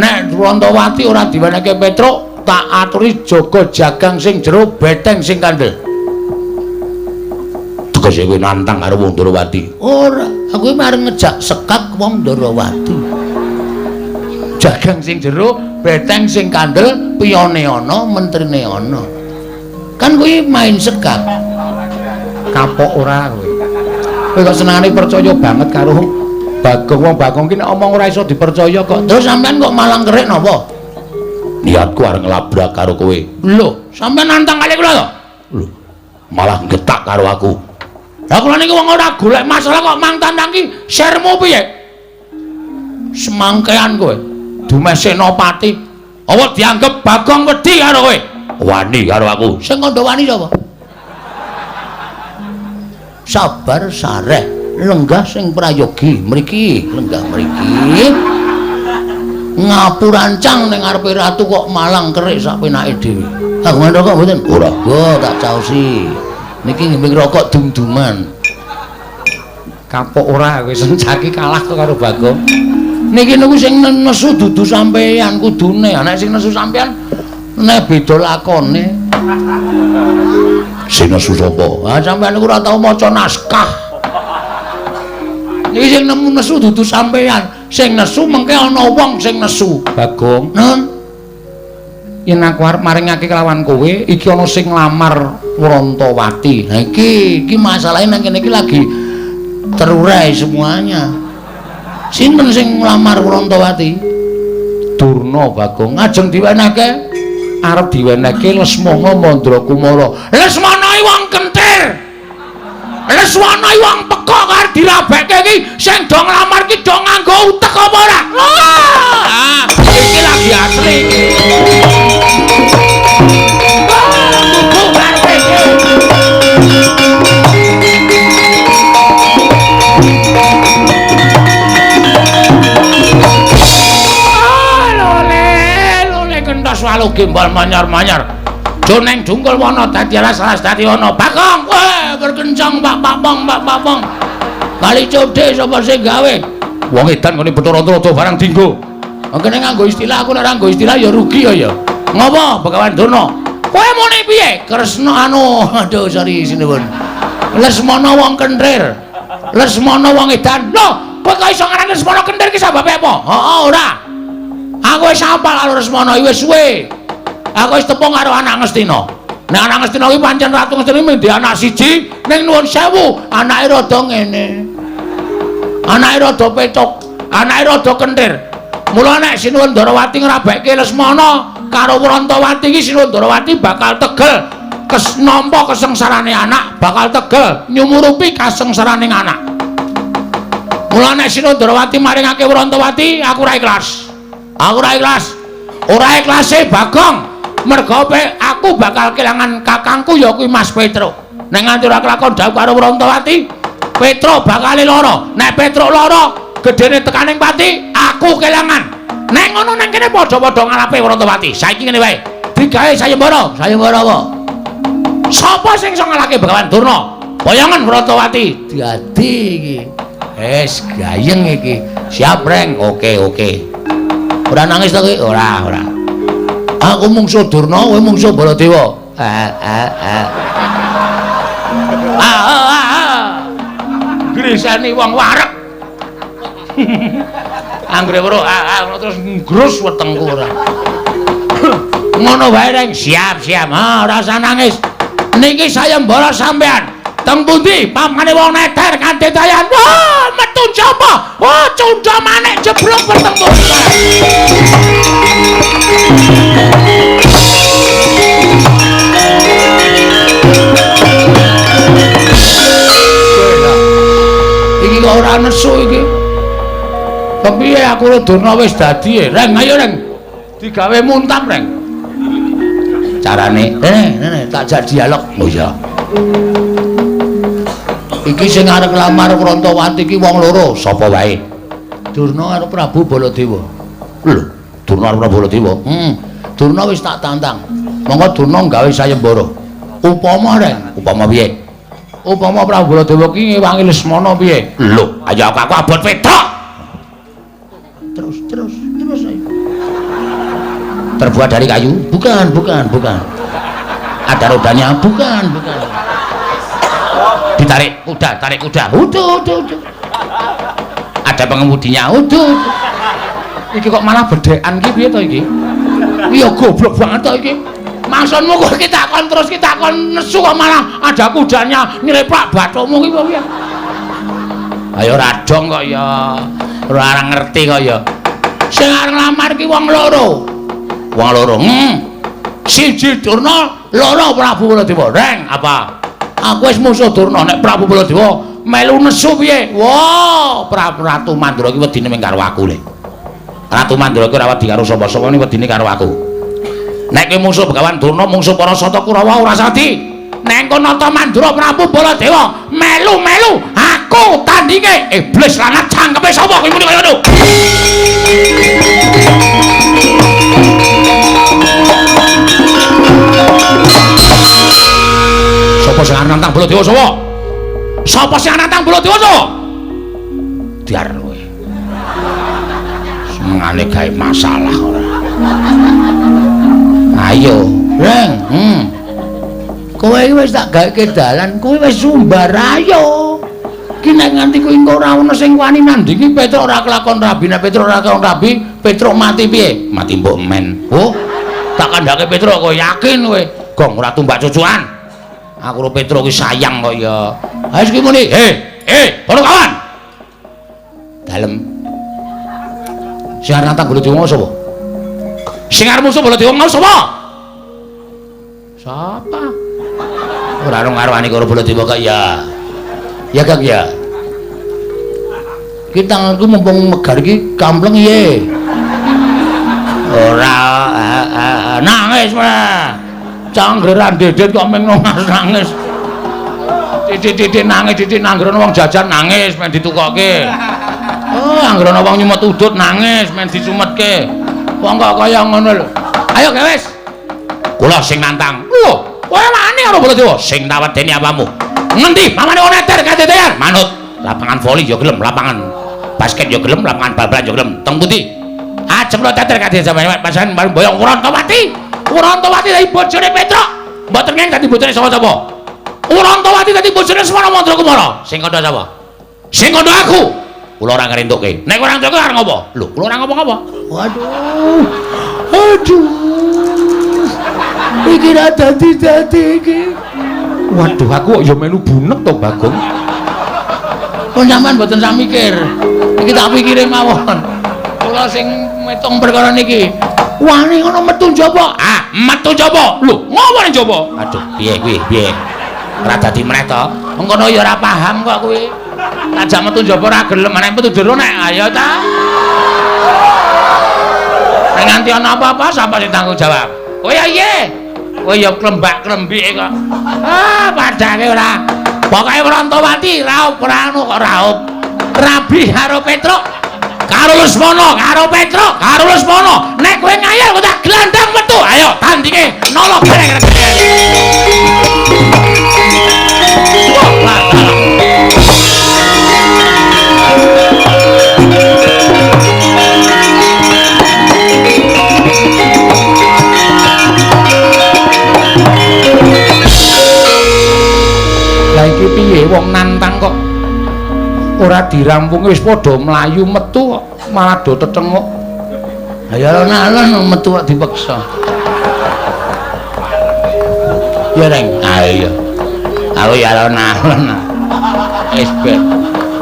Nek Wrontowati ora diwenehke Petruk, tak aturi jaga jagang sing jero, beteng sing kandel. Tegese kowe nantang karo wong Ndorowati. Ora, aku iki arep ngejak sekak wong Ndorowati. Jagang sing jero, beteng sing kandel, piyone ana, mentrine ana. Kan kuwi main sekak. Kapok ora kowe. Kowe kok senengane percaya banget karo Bagong. Wong Bagong ki nek omong ora iso dipercaya kok. Terus sampean kok malang kerik napa? Niatku arep nglabrak karo kowe. Lho, sampean nantang kali kula to? Lho, malah getak karo aku. Lah kula niki wong ora golek masalah kok mang tantang ki sermu piye? Semangkean kowe. Dumeh Senopati. Apa dianggep Bagong wedi karo kowe? Wani karo aku. Sing kandha wani sapa? Sabar sareh, lenggah sing prayogi mriki, lenggah mriki. Ngapurancang ning ngarepe ratu kok malang kerik sak penake dhewe. Kagungan rokok mboten? Ora. Go tak caosi. Niki ngimbing rokok dum-duman. Kapok ora kowe, sencaki kalah kok karo Bagong. Niki niku sing nesu dudu sampeyan kudune. Nek sing nesu sampeyan nek beda lakone. Sing nesu sapa? Ah sampeyan niku ora tau maca naskah. Niki sing nemu nesu dudu sampeyan, sing nesu mengke ana wong sing nesu. Bagong, Nun, yen aku arep maringake kelawan kowe, iki ana sing nglamar Wrontowati. Nah iki iki masalahe nang kene iki lagi terurai semuanya. Sinten sing nglamar Wrontowati? Durna Bagong. Ngajeng diwenehke? Arep diwenehke Lesmana Mandrakumara. Lesmana iki wong kentir. Lesmana iki wong pekok arep dirabekke iki sing do nglamar iki do nganggo utek apa ora? Wah, iki lagi asli iki. Kudu karepe iki. Ah, lole, lole kentos walu gembal manyar-manyar. Joneng dungkul wana dadi alas-alas dadi ana. Bagong, weh berkencang Pak Papong, Pak Papong. Kali codhe sapa sing gawe? Wong edan ngene Bathara Antarada barang dinggo. Kene nganggo istilah, aku nek ora nganggo istilah ya rugi ya ya. Ngopo Begawan Durna? Kowe muni piye? Kresna anu, aduh sorry sinuwun. Lesmana wong kentir. Lesmana wong edan. Lho, kowe kok iso ngarani Lesmana kentir ki sababe apa? Heeh, ora. Aku wis hafal karo Lesmana iki wis suwe. Aku wis tepung karo anak Ngastina. Nek anak Ngastina iki pancen Ratu Ngastina iki mendhi anak siji ning nuwun sewu, anake rada ngene. Anake rada pecok, anake rada kentir. Mula nek Sinuwun Ndarawati ngrabekke Lesmana karo Wrontowati iki Sinuwun Ndarawati bakal tegel kes nampa kesengsarane anak, bakal tegel nyumurupi kasengsarane anak. Mula nek Sinuwun Ndarawati maringake Wrontowati, aku ora ikhlas. Aku ora ikhlas. Ora ikhlase Bagong. Mergo aku bakal kelangan kakangku ya kuwi Mas Petruk. Nek nganti ora kelakon dhawuh karo Wrontowati, Petruk bakal lara. Nek Petruk lara, gedene tekaning pati, aku kelangan. Nek ngono nang kene padha-padha ngalape Wrontowati. Saiki ngene wae. Digawe sayembara. Sayembara apa? Sapa sing iso ngalahke Begawan Durna? Boyongan Wrontowati. Dadi iki. Wis gayeng iki. Siap, Reng. Oke, oke. Ora nangis to kowe? Ora, ora. Aku mungsuh Durna, kowe mungsuh Baladewa. Ah, ah, ah. Ah, ah, ah. Griseni wong wareg. Anggere weruh ah, ah, terus ngrus wetengku ora. Ngono wae, Reng. Siap, siap. Ah, ora usah nangis. Niki sayembara sampean. Teng pundi pamane wong neter kanthi dayan. Wah, metu sapa? Wah, cundha manik jeblok bertemu. Iki kok ora nesu iki. Kepiye aku karo Durna wis dadi, Reng, ayo Reng. Digawe muntap, Reng. Carane, rene tak jak dialog. Oh iya. Iki sing arep nglamar Wrontowati iki wong loro, sapa wae? Durna karo Prabu Baladewa. Lho, Durna karo Prabu Baladewa? Heeh. Durna wis tak tantang. Monggo Durna gawe sayembara. Upama, Reng, upama piye? Upama Prabu Baladewa ki ngewangi Lesmana piye? Lho, ayo aku abot wedok. Terus, terus, terus ayo. Terbuat dari kayu? Bukan, bukan, bukan. Ada rodanya? Bukan, bukan. Ditarik kuda, tarik kuda. Uduh, uduh, uduh. Ada pengemudinya? Uduh, uduh. Iki kok malah bedhekan ki piye to iki? Iya goblok banget to iki. Maksudmu kok kita takon terus kita takon nesu kok malah ada kudanya nyeleplak bathukmu ki piye? Ayo radong kok ya. Ora ngerti kok ya. Sing arep nglamar ki wong loro. Wong loro. Siji Durna, loro Prabu Baladewa. Reng, apa? Aku wis musuh Durna, nek Prabu Baladewa melu nesu piye? Wah, Prabu Ratu Mandura ki wedine mung karo aku le. Ratu Mandura ki ora wedi karo sapa-sapa, ni wedine karo aku. Nek kowe musuh Begawan Durna, musuh para Sata Kurawa ora sadi. Nek engko nata Mandura Prabu Baladewa melu-melu aku tandinge. Iblis lanat cangkeme sapa kowe muni kaya ngono? Sapa sing arep nantang Baladewa sapa? Sapa sing arep nantang Baladewa sapa? Diar kowe. Senengane gawe masalah ora. Ayo, Reng. Kowe iki wis tak gawe dalan, kowe wis sumbar ayo. Ki nek nganti kowe engko ora ono sing wani nandingi Petruk ora kelakon rabi, nek Petruk ora kelakon rabi, Petruk mati piye? Mati mbok men. Oh, tak kandhake Petruk kowe yakin kowe. Gong ora tumbak cucuan. Aku karo Petruk ki sayang kok ya. Ayo iki muni, "Hei, para kawan." Dalem. Sing arep nantang Baladewa sapa? Sing arep musuh Baladewa mau sapa? Sapa? Ora karo-karone karo Baladewa kok ya. Ya Kang ya. Ki tanganku mumpung megar iki kampleng piye? Ora nangis malah. Canggeran dedet kok meng nangis. Titik-titik nangis, titik nanggrono wong jajan nangis men ditukoke. Oh, anggrono wong nyumet udut nangis men disumetke. Wong kok kaya ngono lho. Ayo gewes. Kula sing nantang. Lho, kowe wani karo Baladewa? Sing tak wedeni apamu? Ngendi pamane wong eter kadetean? Manut. Lapangan voli ya gelem, lapangan basket ya gelem, lapangan bal-balan ya gelem. Teng pundi? Ajeng kula teter kadetean sampeyan pasan boyong Wurantawati. Wurantawati dadi bojone Petruk. Mboten ngeng dadi bojone sapa-sapa. Wurantawati dadi bojone Semana Mandrakumara. Sing kandha sapa? Sing kandha aku. Kula ora ngrentukke. Nek ora ngrentukke arep ngopo? Lho, kula ora ngopo-ngopo. Waduh. Aduh. Iki ra dadi-dadi iki. Waduh, aku kok ya melu bunek to, Bagong. Kok sampean mboten sak mikir. Iki tak pikire mawon. Kula sing metung perkara niki. Wani ngono metu njaba. Ah, metu njaba. Lho, ngopo ning njaba? Aduh, piye kuwi? Piye? Ora dadi meneh to. Engkono ya ora paham kok kuwi. Ajak metu njaba ora gelem, nek metu jero nek ayo ta. Nek nganti ana apa-apa sapa sing tanggung jawab? Kowe ya iye. Kowe ya klembak-klembike kok. Ah, padake ora. Pokoke Wurantawati raup ora anu kok raup. Rabi karo Petruk. Karo Lesmana, karo Petruk, karo Lesmana. Nek kowe ngayal kowe tak glandang metu. Ayo tandinge nolo gareng. Wah, salah. Lah iki piye wong nantang kok ora dirampungi wis padha mlayu metu kok malah do tetenguk. Lah ya alon-alon metu kok dipeksa. Ya Reng, ayo. Aku ya alon-alon. Wis ben.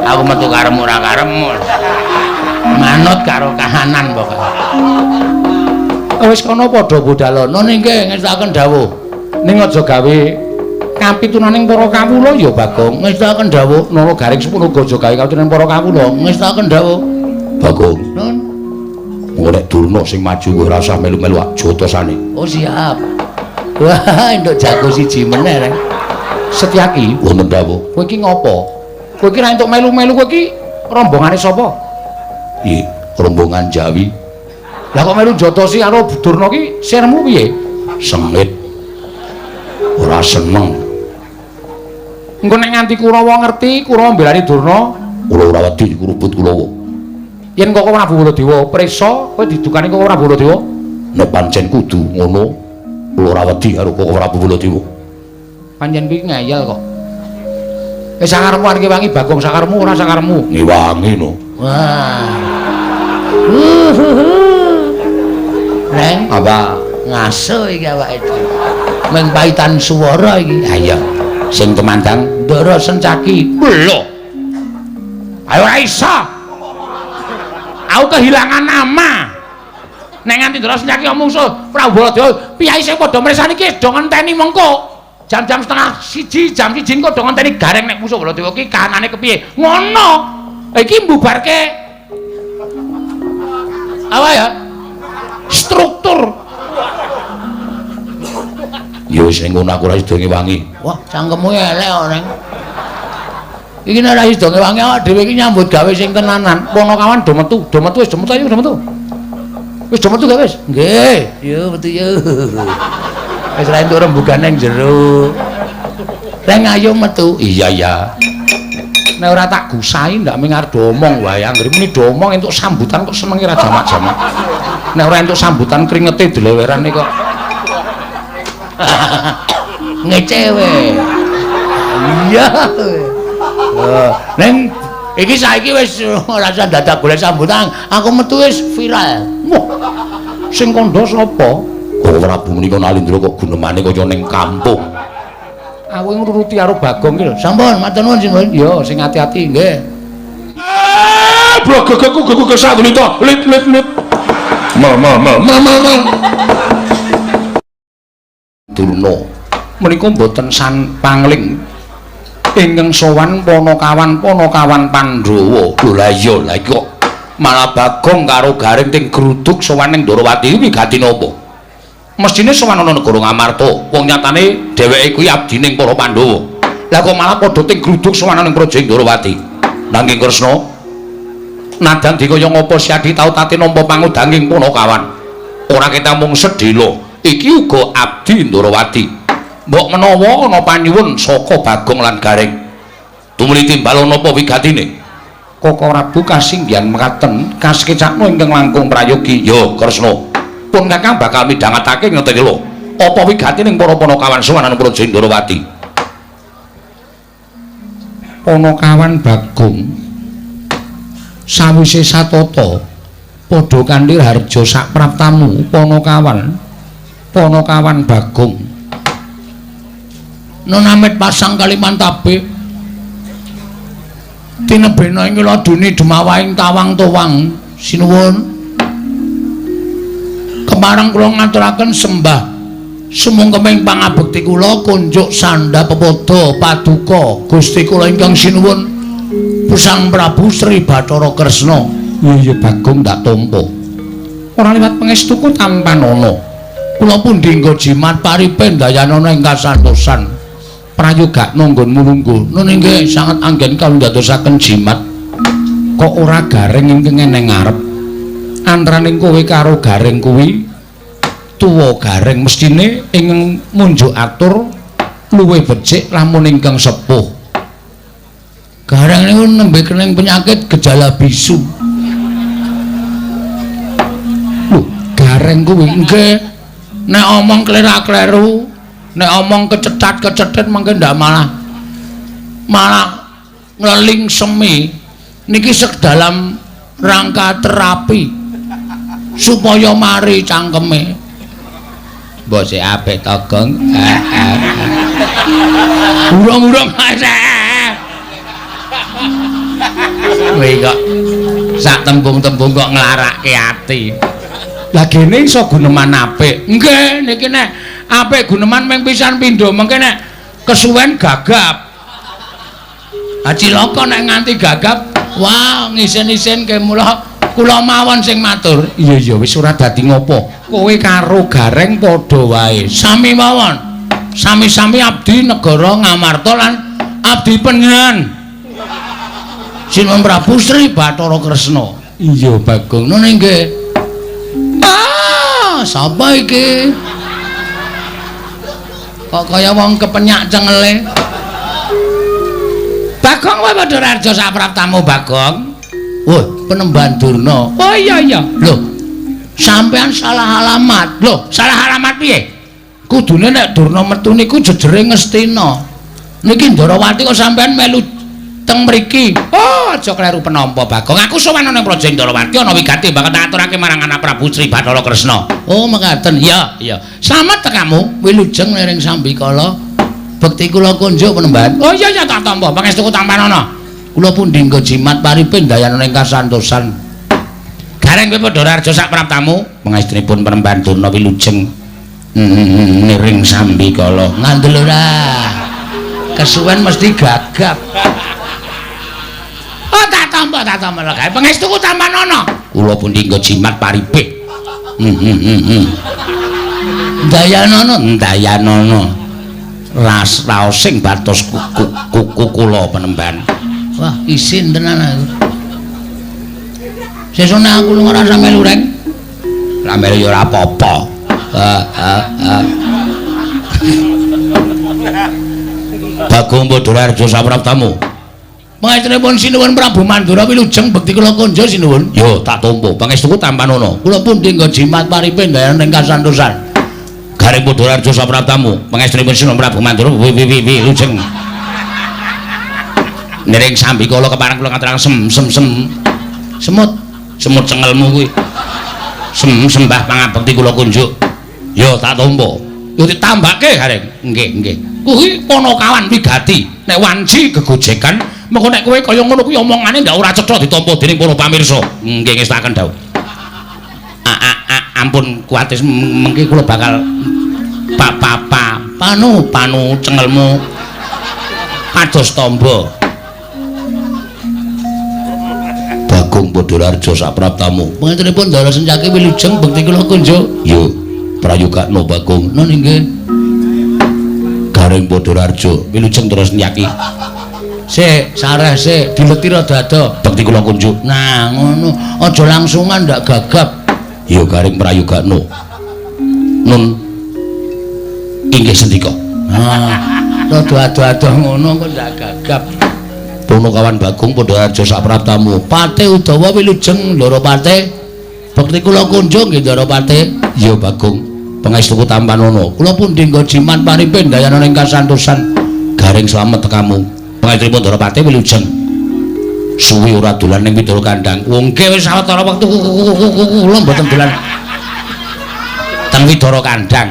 Aku metu karepmu ora karepmu. Manut karo kahanan pokoke. Wis kono padha budalono nggih ngestakaken dawuh. Ning aja gawe kapitunaning para kawula ya Bagong. Ngestakaken dawuh. Nala garing sepuluh aja gawe kapitunaning para kawula. Ngestakaken dawuh. Bagong. Nun. Engko nek Durna sing maju kowe ora usah melu-melu jotosane. Oh siap. Wah, entuk jago siji meneh Reng. Setyaki wonten dawuh. Kowe iki ngopo? Kowe iki ra entuk melu-melu, kowe iki rombongane sapa? Iya, rombongan Jawi. Lah kok melu jotosi karo Durna ki sirmu piye? Sengit. Ora seneng. Engko nek nganti Kurawa ngerti, Kurawa mbelani Durna, kula ora wedi dikurubut Kurawa. Yen kok Prabu Baladewa prisa, kowe didukani kok Prabu Baladewa? Nek pancen kudu ngono, kula ora wedi karo Koko Prabu Baladewa. Pancen kuwi ngeyel kok. Sakarepmu arep ngewangi Bagong, sakarepmu ora sakarepmu. Ngewangi no. Wah. Reng, apa ngaso iki awake dhewe. Mung paitan swara iki. Ha iya. Sing tumandang Ndara Sencaki. Lho. Ayo ora iso. Aku kehilangan nama. Nek nganti Ndara Sencaki mungsuh Prabu Baladewa, piyai sing padha mresani iki do ngenteni mengko. Jam-jam 12:30, jam 1 kok do ngenteni Gareng nek musuh Baladewa ki kahanane kepiye. Ngono. Iki mbubarke apa ya? Struktur. Ya wis ning ngono aku ora sida ngewangi. Wah, cangkemmu elek kok, Neng. Iki nek ora sida ngewangi awak dhewe iki nyambut gawe sing tenanan. Ponokawan do metu, do metu wis do metu ayo do metu. Wis do metu gak wis? Nggih. Yo metu yo. Wis ra entuk rembugan ning jero. Reng ayo metu. Iya iya. Nek ora tak gusahi ndak ming arep omong wae. Anggere muni do omong entuk sambutan kok senenge ra jamak-jamak. Nek ora entuk sambutan kringete dilewerane kok. Ngece we. Iya. Neng iki saiki wis ora usah dadak golek sambutan, aku metu wis viral. Wah. Sing kandha sapa? Koko Prabu menika Nalindra kok gunemane kaya ning kampung. Aku ngruruti karo Bagong iki lho. Sampun, matur nuwun sing. Ya, sing ati-ati nggih. Blogogku gugu kesatulita. Lit lit lit. Ma ma ma ma ma ma. Durna menika mboten san pangling ingkang sowan Panakawan Panakawan Pandhawa. Lho lah iya, lah iki kok malah Bagong karo Gareng ting gruduk sowan ning Ndorowati wigati napa? Mesthine sowan ana negara Ngamarta, wong nyatane dheweke kuwi abdining para Pandhawa. Lah kok malah padha ting gruduk sowan ning Praja Ndorowati. Nanging Kresna nadyan dikaya ngapa Siadi tau tate nampa pangudanging Panakawan. Ora kita mung sedhela, iki uga abdi Ndorowati. Mbok menawa ana panyuwun saka Bagong lan Gareng. Tumuli timbal napa wigatine? Koko Prabu kasinggihan mekaten kasekecakno ingkang langkung prayogi. Ya Kresna. Pun Kakang bakal midhangetake ngeteni lho. Apa wigatining para Panakawan sowan ana Praja Ndorowati? Panakawan Bagong sawise satata padha kanthi harja sapraptamu Panakawan Panakawan Bagong nunamit pasang Kalimantabe tinebena ing laduni dumawahing tawang towang. Sinuwun kemarang kula ngaturaken sembah sumungkeming pangabekti kula kunjuk sandha pepodo paduka Gusti kula ingkang sinuwun Pusang Prabu Sri Bathara Kresna. Iya iya Bagong ndak tampa. Ora liwat pangestuku tampanana. Kula pundi nggo jimat paripe ndayanana ing kasantosan. Prayogakna nggonmu lungguh. Nun inggih sanget anggen kawula ndadosaken jimat. Kok ora Gareng ingkang eneng ngarep? Antaraning kowe karo Gareng kuwi tuwa Gareng mesthine ingkang munjuk atur luwih becik lamun ingkang sepuh. Gareng niku nembe kening penyakit gejala bisu. Lho, Gareng kuwi nggih nek omong klera-kleru, nek omong kecetat-kecetit mangke ndak malah malah ngleling semi. Niki sek dalam rangka terapi supaya mari cangkeme. Mbok sik apik to, Gong. Urung-urung kowe kok sak tembung-tembung kok nglarake ati. Lah gene iso guneman apik. Nggih, niki nek apik guneman mung pisan pindho, mengke nek kesuwen gagap. Ha cilaka nek nganti gagap, wah ngisen-isen ke mula kula mawon sing matur. Iya iya wis ora dadi ngopo. Kowe karo Gareng padha wae. Sami mawon. Sami-sami abdi negara Ngamarta lan abdi panjenengan. Sinuwun Prabu Sri Bathara Kresna. Iya Bagong. Nun nggih. Ah, sapa iki? Kok kaya wong kepenyak cengele. Bagong kowe padha raja sapraptamu Bagong. Wah, Penemban Durna. Oh iya iya. Lho. Sampean salah alamat. Lho, salah alamat piye? Kudune nek Durna metu niku jejere Ngastina. Niki Ndarawati kok sampean melu teng mriki. Oh, aja kleru penampa Bagong. Aku sowan ana ing Praja Ndarawati ana wigati bakal tak aturake marang anak Prabu Sri Bathara Kresna. Oh, mekaten. Iya, iya. Slamet tekamu, wilujeng niring sambikala. Bekti kula kunjuk penemban. Oh iya iya tak tampa. Pangestuku tampanana. Kula pundi nggo jimat paripin dayana ing kasantosan. Gareng kowe padha raja sak praptamu. Pangestunipun penemban Durna wilujeng niring sambikala. Ngandel ora. Kesuwen mesti gagap. Oh tak tampa lho gawe pangestuku tampanana. Kula pundi nggo jimat paripih. Dayanana, dayanana. Ras raosing batos kuku kula penemban. Wah, isin tenan aku. Sesone aku lunga ora melu reng. Ora melu ya ora apa-apa. Bagong Badararja sapraptamu. Pangestunipun sinuwun Prabu Mandura wilujeng bekti kula kunjuk sinuwun. Yo tak tampa. Pangestuku tampanana. Kula pundi nggo jimat paripin dayan ing kasantosan. Gareng Badararja sapraptamu. Pangestunipun sinuwun Prabu Mandura wilujeng. Niring sambikala kepareng kula ngaturaken sem sem sem. Semut, semut cengelmu kuwi. Sem sembah pangabekti kula kunjuk. Yo tak tampa. Yo ditambake Gareng. Nggih, nggih. Kuwi Panakawan wigati. Nek wanci gegojekan, mengko nek kowe kaya ngono kuwi omongane ndak ora cetha ditampa dening para pamirsa. Nggih ngestaken dawuh. Ampun kuwatir mengki kula bakal pa pa pa panu panu cengelmu kados tamba. Bagong Badararja sapraptamu. Pangantenipun Ndara Sencaki wilujeng bekti kula kunjuk. Yo prayogakno Bagong. Nun inggih. Gareng Badararja wilujeng Ndara Sencaki. Sik, sareh sik, dileti rada ado. Bekti kula kunjuk. Nah, ngono. Aja langsungan ndak gagap. Yo Gareng prayogakno. Nun inggih sendika. Nah, rada ado-ado ngono kok ndak gagap. Punakawan Bagong Badararja sapraptamu. Pate Udawa wilujeng Ndara Pate. Bekti kula kunjung nggih Ndara Pate. Ya Bagong, pangestuku tampanana. Kula pundi nggo jimat paripin dayana ing kasantosan. Gareng slamet tekamu. Pangestunipun Ndara Pate wilujeng. Suwi ora dolan ning Widara Kandang. Wong nggih wis sawetara wektu kula mboten dolan teng Widara Kandang.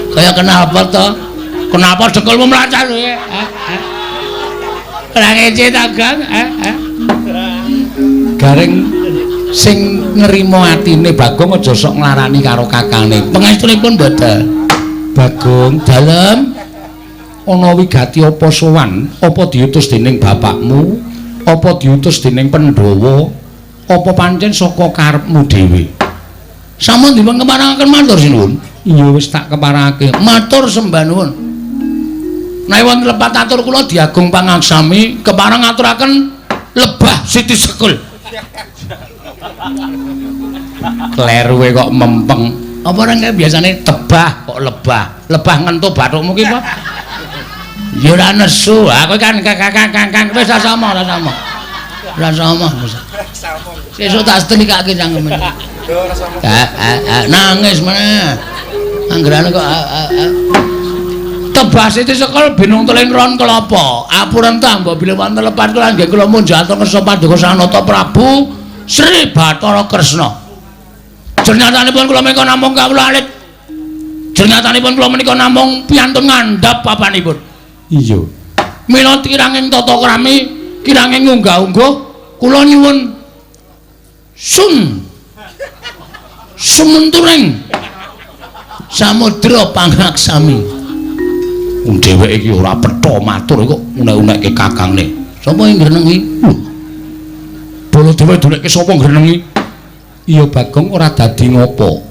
Kaya kenapa to? Kenapa dengkulmu mlacar kowe? Ora ngece ta, Gang? Gareng sing ngrimo atine Bagong aja sok nglarani karo kakangne. Pangestunipun mboten. Bagong, dalem ana wigati apa sowan? Apa diutus dening bapakmu? Apa diutus dening Pandhawa? Apa pancen saka karepmu dhewe? Sampun dipun keparengaken matur sinuwun. Iya wis tak keparengake. Matur sembah nuwun. Nek wonten lepat atur kula diagung pangaksami kepareng ngaturaken lebah Siti Sekul. Kleruwe kok mempeng. Apa ora biasane tebah kok lebah. Lebah ngentu bathukmu ki apa? Ya ora nesu. Ha kowe kan kang wis ora sama, ora sama. Ora sama. Sesuk tak setelikake cangkeme. Nangis meneh. Anggerane kok Tebah Siti Sekul binung teling ron kelapa. Apurentah mbok bilih wonten lepat kula nggih kula munjata kersa paduka Sang Nata Prabu Sri Bathara Kresna. Jernyatanipun kula menika namung kawula alit. Jernyatanipun kula menika namung piyantun ngandhap papanipun. Iya. Mila kiranging tata krami, kiranging unggah-ungguh kula nyuwun sun sumenturing samudra pangaksami. Wong dheweke iki ora petha matur kok unek-unekke kakangne. Sapa sing ngrenengi? Baladewa dolekke sapa ngrenengi? Iya Bagong ora dadi ngopo.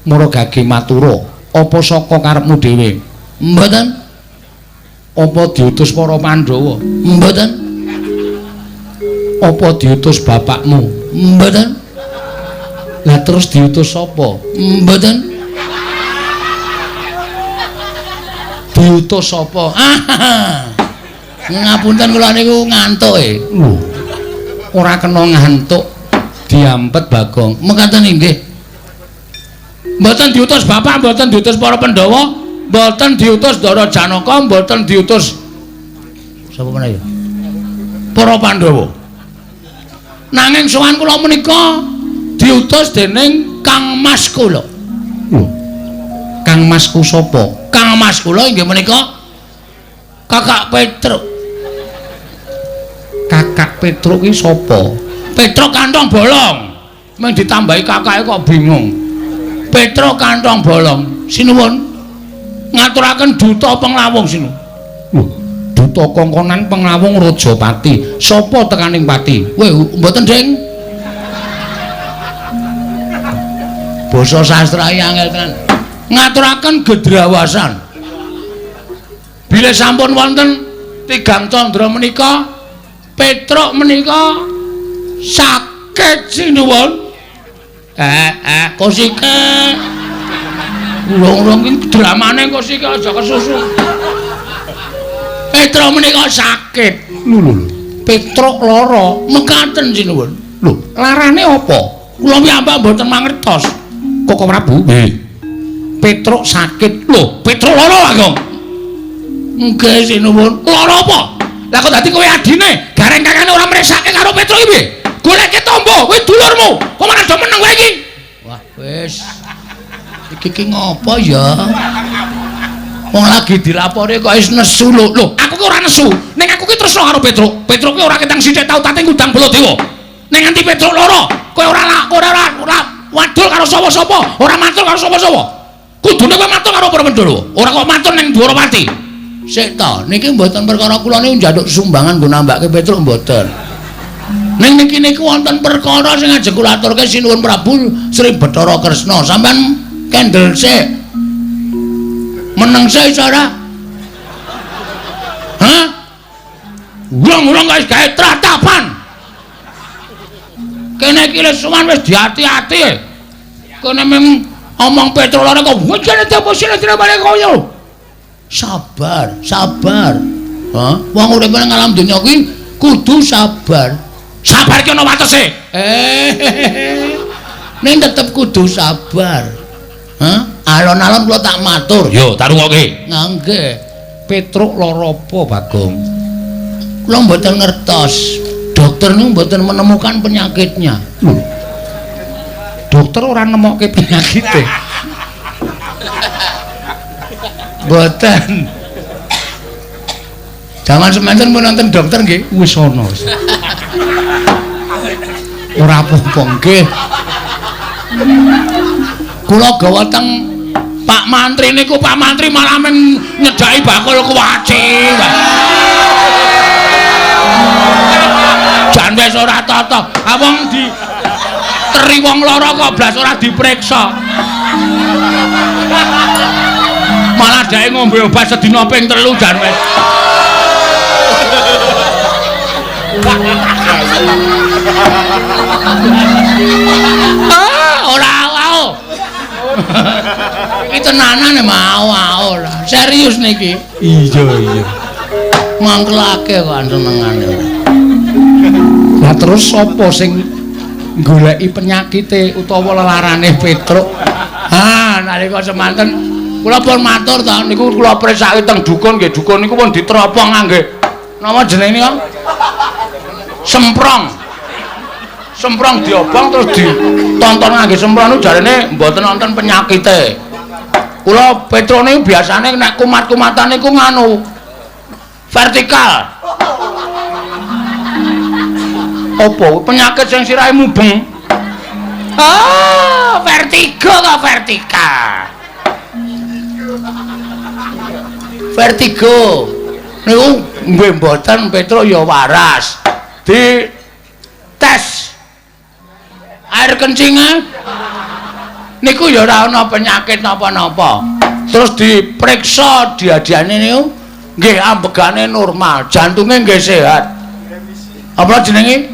Mara gage matura, apa saka karepmu dhewe? Mboten. Apa diutus para Pandhawa? Mboten. Apa diutus bapakmu? Mboten. Lah terus diutus sapa? Mboten. Diutus sapa? Ngapunten kula niku ngantuk e. Lho. Ora kena ngantuk. Diampet Bagong. Mekaten inggih. Mboten diutus bapak, mboten diutus para Pandhawa, mboten diutus Ndara Janaka, mboten diutus sapa meneh ya? Para Pandhawa. Nanging sowan kula menika diutus dening Kang Mas kula. Lho. Kang Masku sapa? Kang Mas kula inggih menika Kakak Petruk. Kakak Petruk ki sapa? Petruk kantong bolong. Mung ditambahi kakake kok bingung. Petruk kantong bolong. Sinuwun. Ngaturaken duta penglawung sinuwun. Lho, duta kongkonan penglawung Rajapati. Sapa tekaning pati? Weh, mboten, Ding. Basa sastra angel tenan. Ngaturaken gedrawasan. Bilih sampun wonten tigang candra menika, Petruk menika sakit sinuwun. Kosike. Urung-urung iki dramane kosike aja kesusu. Petruk menika sakit. Lho lho lho. Petruk lara. Mekaten sinuwun. Lho, larane apa? Kula piyambak mboten mangertos. Koko Prabu? Nggih. Petruk sakit. Lho, Petruk lara, Bagong. Nggih sinuwun. Lara apa? Lah kok dadi kowe adine, gareng kakane ora mresake karo Petruk iki piye? Goleke tombo, kowe dulurmu. Kok malah do meneng kowe iki? Wah, wis. Iki ki ngopo ya? Wong lagi dilapori kok wis nesu lho. Lho, aku ki ora nesu. Ning aku ki tresno karo Petruk. Petruk ki ora ketang sithik tau tate ngundang Baladewa. Ning nganti Petruk lara, kowe ora ora wadul karo sapa-sapa, ora matur karo sapa-sapa. Kudune kowe matur karo para Pandhawa, ora kok matur ning Dwarawati. Sik ta, niki mboten perkara kula niku njaluk sumbangan nggo nambake Petruk mboten. Ning niki niku wonten perkara sing ajeng kula aturke sinuwun Prabu Sri Bathara Kresna. Sampeyan kendel sik. Meneng sik iso ora? Hah? Wong-wong wis gawe tratapan. Kene iki wis sowan wis diati-ati. Kene mung omong Petruk lara kok wujane apa sing balik koyo. Sabar, sabar. Hah? Wong urip nang alam donya kuwi kudu sabar. Sabar ki ana watese. Ning tetep kudu sabar. Hah? Alon-alon kula tak matur. Yo, tak rungokke. Nggih. Petruk lara apa, Bagong? Kula mboten ngertos. Dokter niku mboten menemukan penyakitnya. Lho. Dokter ora nemokke penyakite. Mboten. Jaman semanten pun nonton dokter nggih? Wis ana wis. Ora apa-apa nggih. Kula gawa teng Pak Mantri niku, Pak Mantri malah men nyedhaki bakul kuwaci. Jan wis ora tata. Ha wong di teri wong lara kok blas ora diperiksa. Malah dhek ngombe obat sedina ping 3 jan wis. Ah, ora au. Iki tenanan mau ora. Serius niki. Iya, iya. Mangkelake kok senengane. Lah terus sapa sing goleki penyakite utawa lelarane Petruk? Ha, nalika semanten kula pun matur ta niku kula presake teng dukun nggih, dukun niku pun diteropong ngangge napa jenenge niku? Semprong. Semprong diobong terus ditonton ngangge semprong niku jarene mboten wonten penyakite. Kula Petruk niku biasane nek kumat-kumatan niku nganu vertikal. Apa penyakit sing sirahe mubeng? Ah, vertigo kok vertikal. Vertigo. Niku nggih mboten Petruk ya waras. Di tes air kencingnya niku ya ora ana penyakit napa-napa. Terus diperiksa diadiane niku nggih ambegane normal, jantunge nggih sehat. Apa jenenge?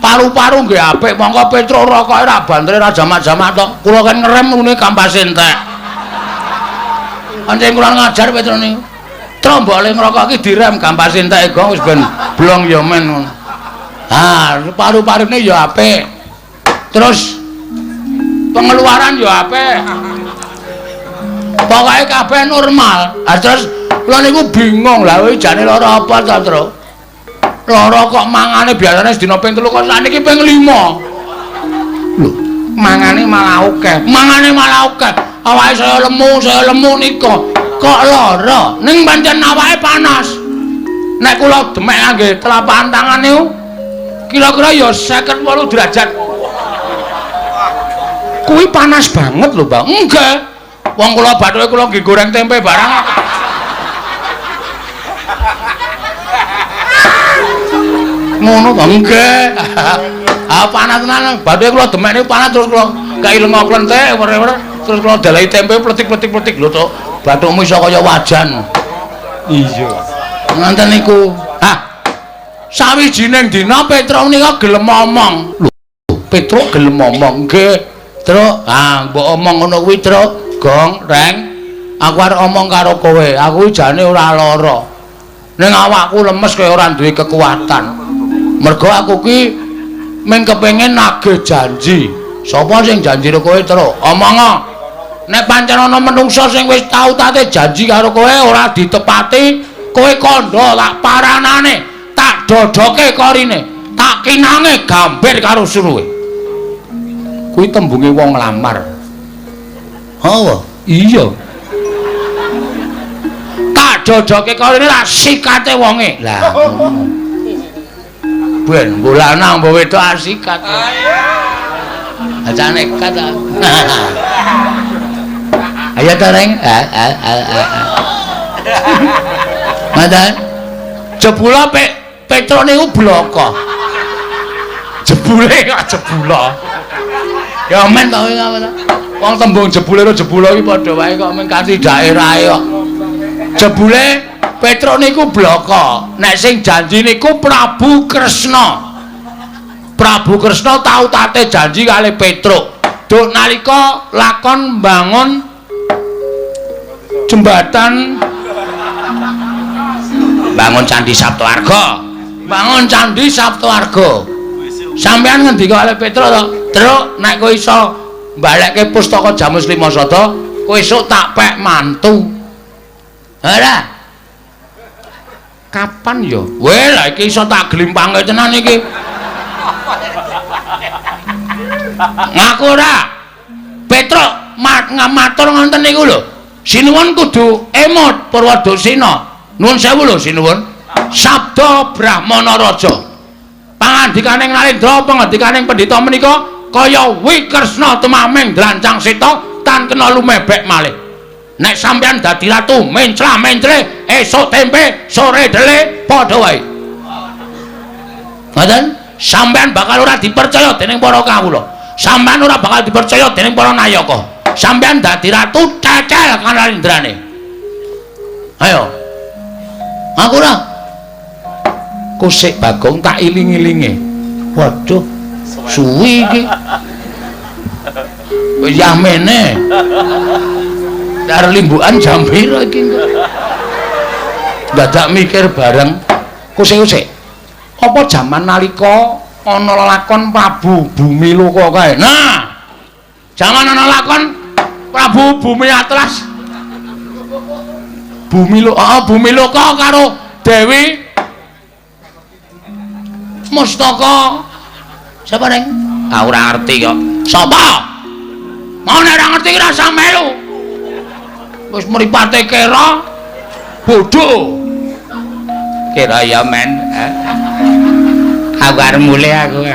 Paru-paru nggih apik, mongko Petruk rokoke ora bantere ora jamak-jamak tok. Kula kan ngerem ngene kampase entek. Pancen kula ngajar Petruk niku. Trombole ngrokok iki direm kampase entek gong wis ben blong ya men ngono. Ah, paru-parune ya apik. Terus pengeluaran ya apik. Pokoke kabeh normal. Ah terus kula niku bingung lah kowe jane lara apa ta, Truk? Lara kok mangane biasane sedina ping 3 kok sakniki ping 5. Lho, mangane malah akeh. Mangane malah akeh. Awake saya lemu nika. Kok lara? Ning pancen awake panas. Nek kula demek ngangge telapak tangan niku kira-kira ya 58 derajat. Kuwi panas banget lho, Bang. Enggak. Wong kula bathuke kula nggih goreng tempe barang. Ngono to? Nggih. Ah panas tenan. Bathuke kula demek niku panas terus kula kai lenga klenthek wer-wer terus kula dalahi tempe pletik-pletik-pletik lho to. Bathukmu iso kaya wajan. Iya. Ngoten niku. Ah. Sawijining dina Petruk nika gelem omong. Lho, Petruk gelem omong. Nggih. Truk, ah mbok omong ngono kuwi, Truk. Gong, Reng. Aku arep omong karo kowe. Aku jane ora lara. Ning awakku lemes kaya ora duwe kekuatan. Mergo aku ki mung kepengin nagih janji. Sapa sing janji karo kowe, Truk? Omong. Nek pancen ana menungsa sing wis tau tate janji karo kowe ora ditepati, kowe kandha tak paranane, tak dodoke korine, tak kinange gambir karo suruhe. Kuwi tembunge wong nglamar. Oh, iya. Tak dodoke korine tak sikate wonge. Lah ngono. Ben mbok lanang mbok wedok asikat. Aja nekat ta. Ayo ta, Reng. Ngoten. Jebula Petruk niku bloko. Jebule kok jebula. Ya men to kuwi apa to? Wong tembung jebule karo jebula iki padha wae kok mung kanthi daerahe kok. Jebule Petruk niku bloko. Nek sing janji niku Prabu Kresna. Prabu Kresna tau tate janji kali Petruk. Duk nalika lakon mbangun jembatan, bangun Candi Saptoarga. Bangun Candi Saptoarga. Sampeyan ngendika kali Petruk to, "Truk, nek kowe iso mbalekke pustaka Jamus Lima Sada, kowe esuk tak pek mantu." Ora. Kapan ya? Weh, lah iki iso tak glimpange tenan iki. Ngaku ora? Petruk matur ngoten niku lho. Sinuwun kudu emot Purwadasina. Nuwun sewu lho sinuwun. Sabda Brahmana Raja. Pangandikaning Narendra, pangandikaning pendhita menika kaya Wikresna temaming drancang seta tan kena lumebek malih. Nek sampeyan dadi ratu mencla-mencle esuk tempe sore dele padha wae. Ngoten? Sampeyan bakal ora dipercaya dening para kawula. Sampeyan ora bakal dipercaya dening para nayaka. Sampeyan dadi ratu cecel kanarendrane. Ayo. Aku ora. Kusik Bagong tak iling-ilinge. Waduh, suwi iki. Wis yamene. Dar limbukan jam pira iki engko? Dadak mikir bareng. Kusik-kusik. Apa jaman nalika ana lakon Prabu Bumiloka kae? Nah, jaman ana lakon Prabu Bumi Atlas. Bumiloka, Bumiloka karo Dewi Mustaka. Sapa, Reng? Ah ora ngerti kok. Sapa? Mau nek ora ngerti ora usah melu. Wis mripate kera bodho. Kira ya men. Aku arep mulih aku.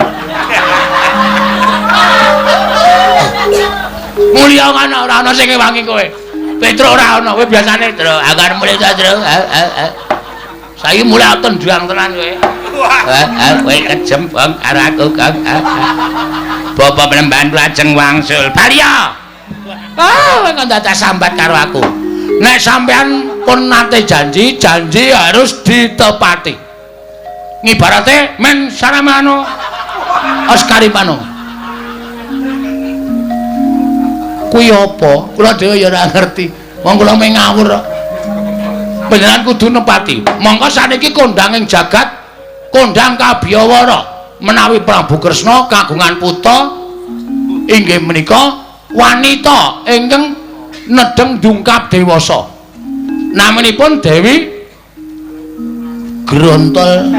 Mulya kan ora ana sing ngewangi kowe. Petruk ora ana, kowe biasane, Truk, aku arep mulih ta, Truk. Saiki mulih tendang tenan kowe. Kowe kejem, Bang, karo aku, Kang. Bapak Penemban lajeng wangsul. Baliya. Ah, kowe kok dadak sambat karo aku. Nek sampean pun nate janji, janji harus ditepati. Ngibarate men saramano Oskaripano. Kuwi apa? Kula dhewe ya ora ngerti. Wong kula mung ngawur kok. Panjenengan kudu nepati. Mongko saniki kondang ing jagat, kondang kabiyawara. menawi Prabu Kresna kagungan putra inggih menika wanita ingkang nedheng dungkap dewasa. Namanipun Dewi Grontol.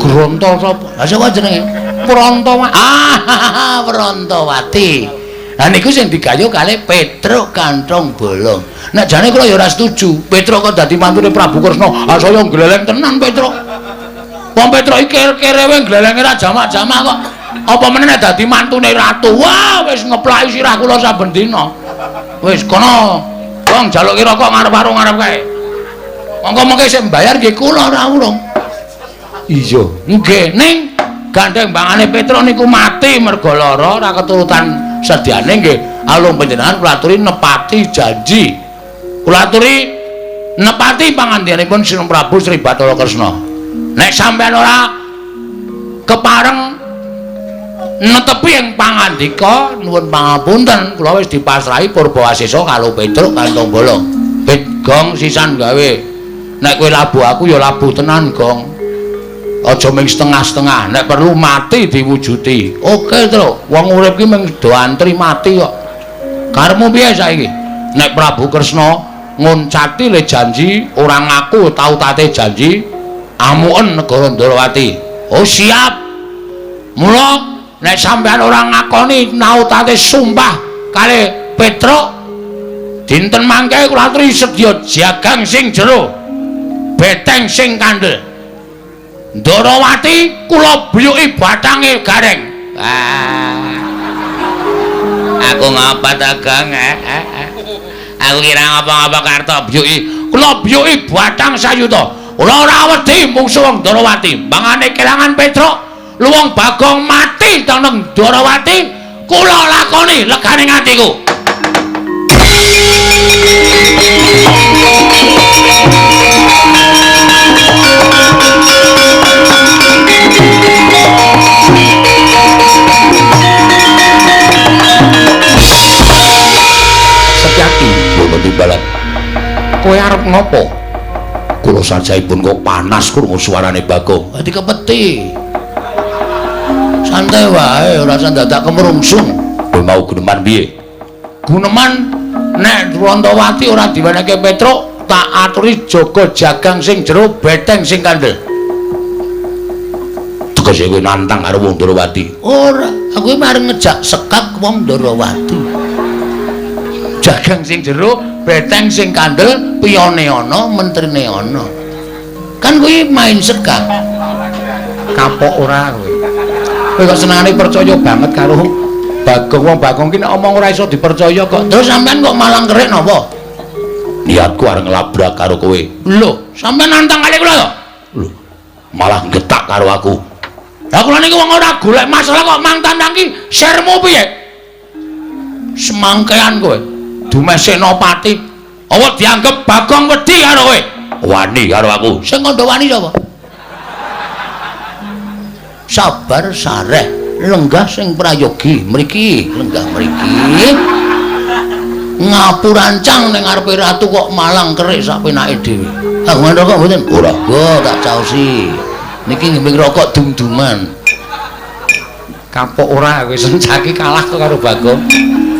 Grontol sapa? Lah sapa jenenge? Prantawati. Ah, Prantawati. Lah niku sing digayuh kalih Petruk Kanthong Bolong. Nek jane kula ya ora setuju. Petruk kok dadi mantune Prabu Kresna. Ah saya gleleng tenan Petruk. Wong Petruk iki kerewe glelenge ra jamak-jamak kok. Apa meneh nek dadi mantune ratu? Wah, wis ngeplaki sirah kula saben dina. Wis kono. Wong jaluki rokok ngarep warung ngarep kae. Monggo mengke sing mbayar nggih kula ora urung. Iya, nggih ning gandeng bangane Petruk niku mati mergo lara ora keturutan sediane nggih. Alung panjenengan kula aturi nepati janji. Kula aturi nepati pangandikanipun Sri Prabu Sri Bathara Kresna. Nek sampeyan ora kepareng netepi ing pangandika nuwun pangapunten kula wis dipasrahi Purbawasesa karo Petruk Kanthong Bolong. Pit gong sisan gawe. Nek kowe labuh aku ya labuh tenan gong. Aja ming setengah-setengah, nek perlu mati diwujuti. Oke, Truk. Wong urip ki mung do antri mati kok. Karepmu piye saiki? Nek Prabu Kresna nguncati le janji, ora ngaku tau tate janji, amuken negara Ndrawati. Oh, siap. Mula nek sampeyan ora ngakoni nautate sumpah kalih Petruk, dinten mangke kula aturi sedya jagang sing jero, beteng sing kandel. Ndrawati kula biyuki bathange gareng. Ah. Aku ngapa ta, Gong? Aku kira ngapa-ngapa karto biyuki. Kula biyuki bathang sayuta. Kula ora wedi mungsuh wong Ndrawati. Mangane kelangan Petruk, luwung Bagong mati teneng Ndrawati, kula lakoni legane atiku. Setyaki mboten timbalan. Kowe arep ngopo? Kula sajaipun kok panas krungu suarane Bagong. Dadi kepeti. Santai wae, ora usah dadak kemrungsung. Kowe mau guneman piye? Guneman nek Prantawati ora diwenehke Petruk, tak aturi jaga jagang sing jero, beteng sing kandel. Tegese kowe nantang karo wong Ndrawati? Ora, aku iki arep ngejak sekak wong Ndrawati. Jagang sing jero, beteng sing kandel, piyone ana, mentrine ana. Kan kuwi main sekak. Kapok ora kowe. Kowe kok senengane percaya banget karo Bagong. Wong Bagong ki nek omong ora iso dipercaya kok. Terus sampean kok malang kerik napa? Niatku arep nglabrak karo kowe. Lho, sampean nantang kali kula to? Lho, malah getak karo aku. Lah kula niki wong ora golek masalah kok mang tandang ki sermu piye? Semangkean kowe. Dumeh Senopati. Apa dianggep Bagong wedi karo kowe? Wani karo aku. Sing kandha wani sapa? Sabar sareh, lenggah sing prayogi mriki, lenggah mriki. Ngapurancang ning ngarepe ratu kok malang kerik sak penake dhewe. Kagungan rokok mboten? Ora. Go tak caosi. Niki nggih rokok dum-duman. Kapok ora kowe sencaki kalah kok karo Bagong.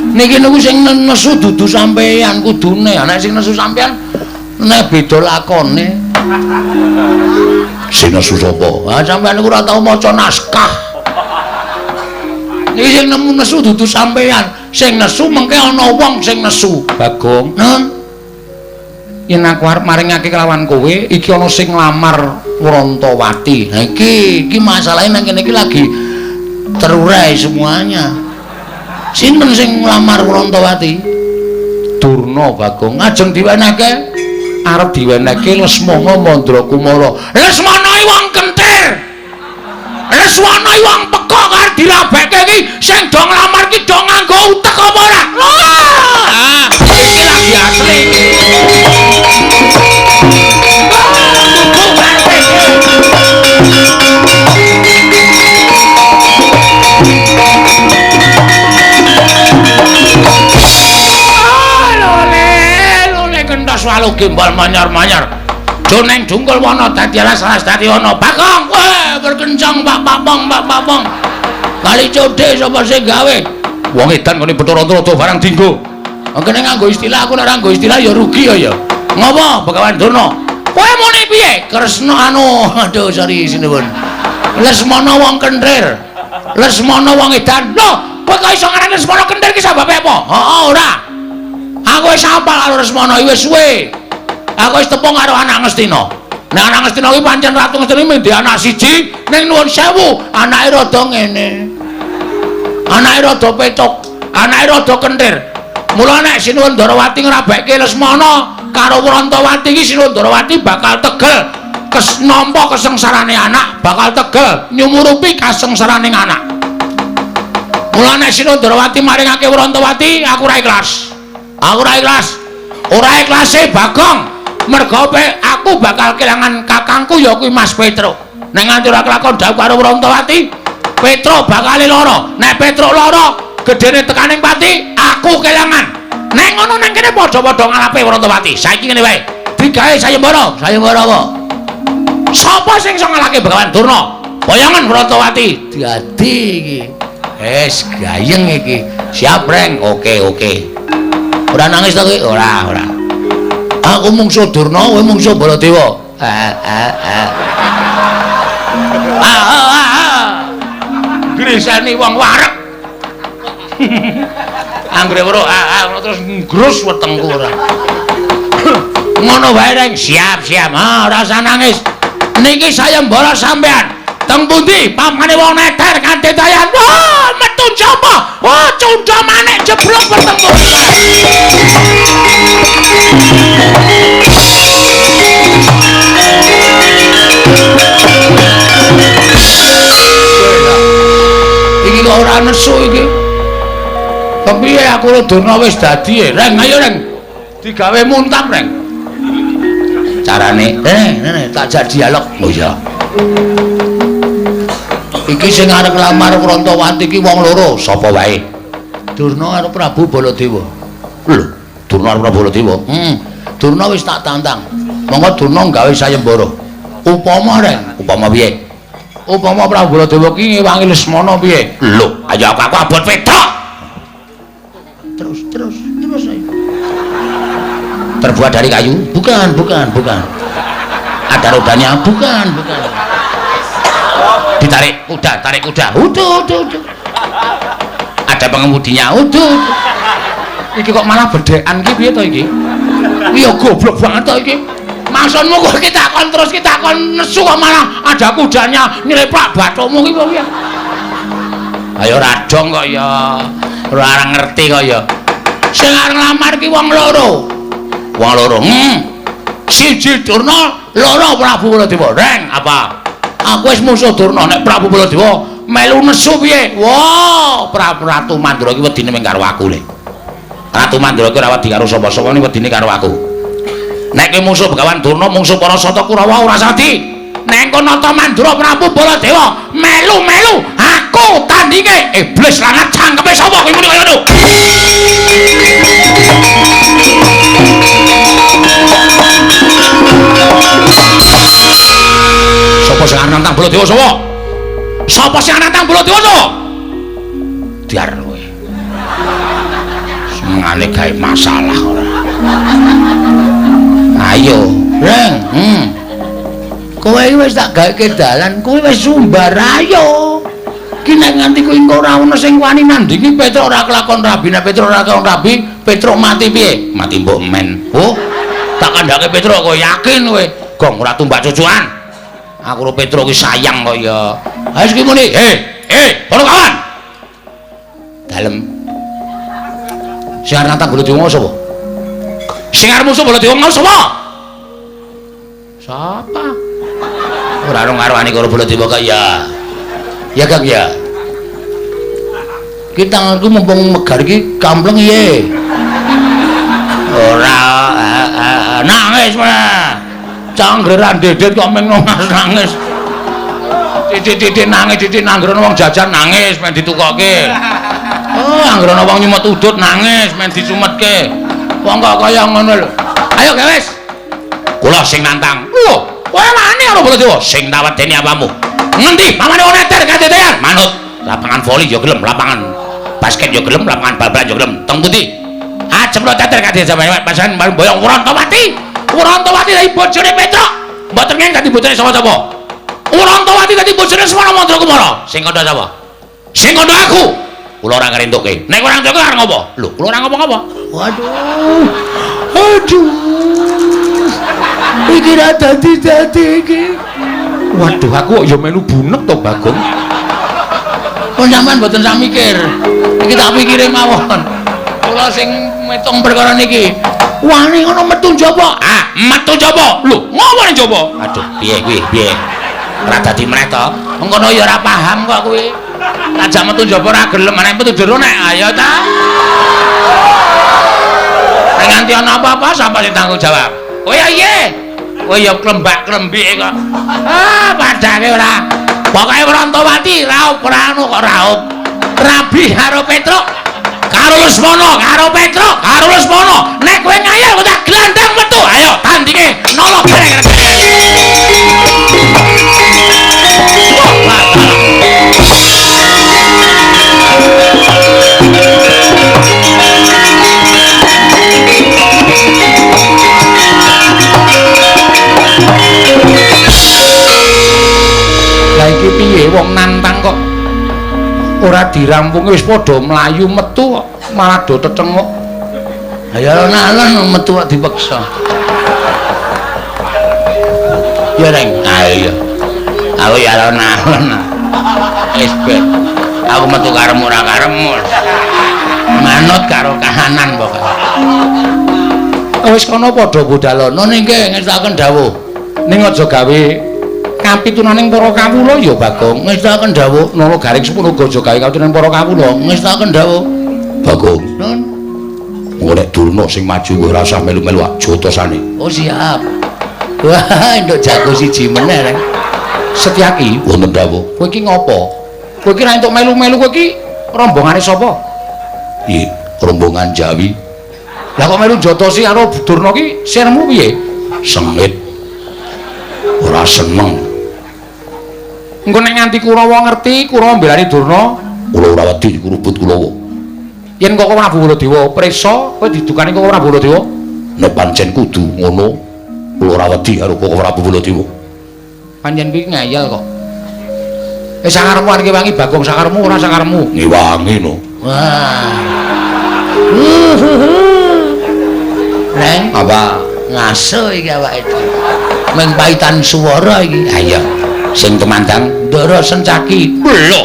Niki niku sing nesu dudu sampeyan kudune. Nek sing nesu sampeyan nek beda lakone. Sing nesu sapa? Ah sampeyan niku ora tau maca naskah. Niki sing nemu nesu dudu sampeyan, sing nesu mengke ana wong sing nesu. Bagong, Nun, yen aku arep maringake kelawan kowe, iki ana sing nglamar Prantawati. Nah iki iki masalahe nang kene iki lagi terurai semuanya. Sinten sing nglamar Prantawati? Durna Bagong. Ngajeng diwenehke? Arep diwenehke Lesmana Mandrakumara. Lesmana iki wong kentir. Lesmana iki wong pekok arep dirabeke iki sing do nglamar iki do nganggo utek apa ora? Wah, iki lagi asli. Walu gimbal manyar-manyar. Joneng jungkul wana dadi alas-alas dadi ana. Bagong, kowe perkencang Pak Papong, Pak Papong. Kali codhe sapa sing gawe? Wong edan kene Bathara Antarada barang dinggo. Kene nganggo istilah, aku nek ora nganggo istilah ya rugi ya ya. Ngopo Begawan Durna? Kowe muni piye? Kresna anu, aduh sorry sinuwun. Lesmana wong kenthir. Lesmana wong edan. Lho, kowe kok iso ngarani Lesmana kenthir ki sababe apa? Heeh, ora. Aku wis apal karo Lesmana iki wis suwe. Aku wis tepung karo anak Ngastina. Nek anak Ngastina kuwi pancen Ratu Ngastina mendhe anak siji ning nuwun sewu, anake rada ngene. Anake rada petuk, anake rada kenthir. Mula nek Sinuwun Ndarawati ngrabekke Lesmana karo Wrantawati iki Sinuwun Ndarawati bakal tegel nampa kesengsarane anak, bakal tegel nyumurupi kasengsarane anak. Mula nek Sinuwun Ndarawati maringake Wrantawati, aku ora ikhlas. Aku ora ikhlas. Ora ikhlase Bagong. Mergo aku bakal kelangan kakangku ya kuwi Mas Petruk. Nek nganti ora kelakon dhawuh karo Wrantawati, Petruk bakal lara. Nek Petruk lara, gedene tekaning pati, aku kelangan. Nek ngono nang kene padha-padha ngalape Wrantawati. Saiki ngene wae. Digawe sayembara. Sayembara apa? Sapa sing iso ngalahke Begawan Durna? Boyongan Wrantawati. Dadi iki. Wis gayeng iki. Siap, Reng. Oke, oke. Ora nangis to kowe? Ora, ora. Aku mungsuh Durna, kowe mungsuh Baladewa. Ah, ah, ah. Ah, ah, ah. Grisani wong wareg. Anggere weruh ah, ah terus nggrus wetengku ora. Ngono wae, Reng. Siap, siap. Ah, ora usah nangis. Niki sayembara sampean. Teng pundi pamane wong neter kanthi dayan. Wah, metu sapa? Wah, cundha manik jeblok wetengku. Iki kok ora nesu iki. Kepiye aku karo Durna wis dadi, Reng, ayo Reng. Digawe muntap, Reng. Carane, rene tak jak dialog. Oh iya. Iki sing arep nglamar Wrantawati iki wong loro, sapa wae? Durna karo Prabu Baladewa. Lho, Durna karo Prabu Baladewa. Durna wis tak tantang. Monggo Durna gawe sayembara. Upama, Reng, upama piye? Upama Prabu Baladewa ki ngewangi Lesmana piye? Lho, ayo aku abot petok. Terus, terus, terus ayo. Terbuat dari kayu? Bukan, bukan, bukan. Ada rodanya? Bukan, bukan. Ditarik kuda, tarik kuda. Uduh, uduh, uduh. Ada pengemudinya? Uduh, uduh. Iki kok malah bedhekan ki piye to iki? Iya goblok banget to iki. Maksudmu kok kita kon terus kita kon nesu kok malah ada kudanya nyeleplak bathukmu ki piye? Ayo radong kok ya. Ora ngerti kok ya. Sing arep nglamar ki wong loro. Wong loro. Siji Durna, loro Prabu Baladewa. Reng, apa? Aku wis musuh Durna, nek Prabu Baladewa melu nesu piye? Wah, Prabu Ratu Mandra iki wedine mung karo aku le. Ratu Mandra iki ora wedi karo sapa-sapa, ning wedine karo aku. Nek kowe musuh Begawan Durna, mungsuh para Sata Kurawa ora sadi. Nek engko nata Mandra Prabu Baladewa melu-melu aku tandinge iblis langat cangkeme sapa kowe muni kaya ngono. Sapa sing arep nantang Baladewa sapa? Sapa sing arep nantang Baladewa sapa? Diar kowe. Senengane gawe masalah ora. Ayo, Reng. Kowe iki wis tak gaweke dalan, kowe wis sumbar ayo. Ki nek nganti kowe engko ora ono sing wani nandingi Petruk ora kelakon rabi, nek Petruk ora kelakon rabi, Petruk mati piye? Mati mbok men. Oh, tak kandhake Petruk kowe yakin kowe. Gong ora tumbak cucuan. Aku karo Petruk ki sayang kok ya. Ayo iki muni, para kawan. Dalem. Sing arep nantang Baladewa sapa? Sing arep musuh Baladewa sapa? Sapa? Ora ono ngaruhane karo Baladewa kok ya. Ya Kang ya. Ki tanganku mumpung megar iki kampleng piye? Ora nangis mah. Cangger ra ndedet kok meng nangis. Titik-titik nangis, titik nanggrono wong jajan nangis men ditukoke. Oh, anggrono wong nyumet udut nangis men disumetke. Wong kok kaya ngono lho. Ayo wis. Kula sing nantang. Lho, kowe wani karo Baladewa? Sing tak wedeni apamu? Ngendi pamane wong eter kadedean? Manut. Lapangan voli ya gelem, lapangan basket ya gelem, lapangan bal-balan ya gelem. Teng pundi? Ajem lo teter kadedean pasan boyong Wurantawati. Wurantawati dadi bojone Petruk. Mboten ngeng dadi bojone sapa-sapa. Wurantawati dadi bojone Semana Mandrakumara. Sing kandha sapa? Sing kandha aku. Kula ora ngerentuke. Nek ora ngerentuke arep ngopo? Lho, kula ora ngopo-ngopo. Waduh. Aduh. Iki ra dadi-dadi iki. Waduh, aku kok ya melu bunek to, Bagong. Kok sampean mboten sak mikir. Iki tak pikire mawon. Kula sing mitung perkara niki. Wani ngono metu njaba. Ah, metu njaba. Lho, ngopo ning njaba? Aduh, piye kuwi? Piye? Ora dadi meneh to. Mengkono ya ora paham kok kuwi. Ajak metu njaba ora gelem, nek metu jero nek ayo ta. Nek nganti ana apa-apa sapa sing tanggung jawab? Oh ya iya. Kowe ya klembak-klembike kok. Ah, padake ora. Pokoke Wurantawati raup ora anu kok raup. Rabi karo Petruk, karo Lesmana, karo Petruk, karo Lesmana. Nek kowe ngayal tak glandang metu. Ayo tandinge nolo gareng. Lah iki piye wong nantang kok ora dirampungi wis padha mlayu metu kok malah do tetenguk. Ha ya alon-alon metu kok dipeksa. Ya Reng, ah iya. Aku ya alon-alon. Wis ben. Aku metu karemu ora karemu. Manut karo kahanan pokoke. Wis kono padha budalono nggih ngestakaken dawuh. Ning aja gawe kapitunaning para kawula ya Bagong. Ngestakaken dawuh. Nala garing semono uga aja gawe kapitunaning para kawula. Ngestakaken dawuh. Bagong. Nun. Engko nek Durna sing maju kowe ora usah melu-melu jotosane. Oh siap. Wah, nduk jago siji meneh Reng. Setyaki wonten dawuh. Kowe iki ngopo? Kowe iki ra entuk melu-melu, kowe iki rombongane sapa? Iya, rombongan Jawi. Lah kok melu jotosi karo Durna ki sirmu piye? Sengit. Ora seneng. Engko nek nganti Kurawa ngerti, Kurawa mbelani Durna, kula ora wedi kurubut Kurawa. Yen kok Prabu Baladewa prisa, kowe didukani kok Prabu Baladewa? Nek pancen kudu ngono, kula ora wedi karo kok Prabu Baladewa. Pancen kuwi ngeyel kok. Sakarepmu arep ngewangi Bagong, sakarepmu ora sakarepmu. Ngewangi no. Wah. Reng, apa? Ngaso iki awake dhewe. Mung paitan swara iki. Ha iya. Sing tumandang Ndara Sencaki. Lho.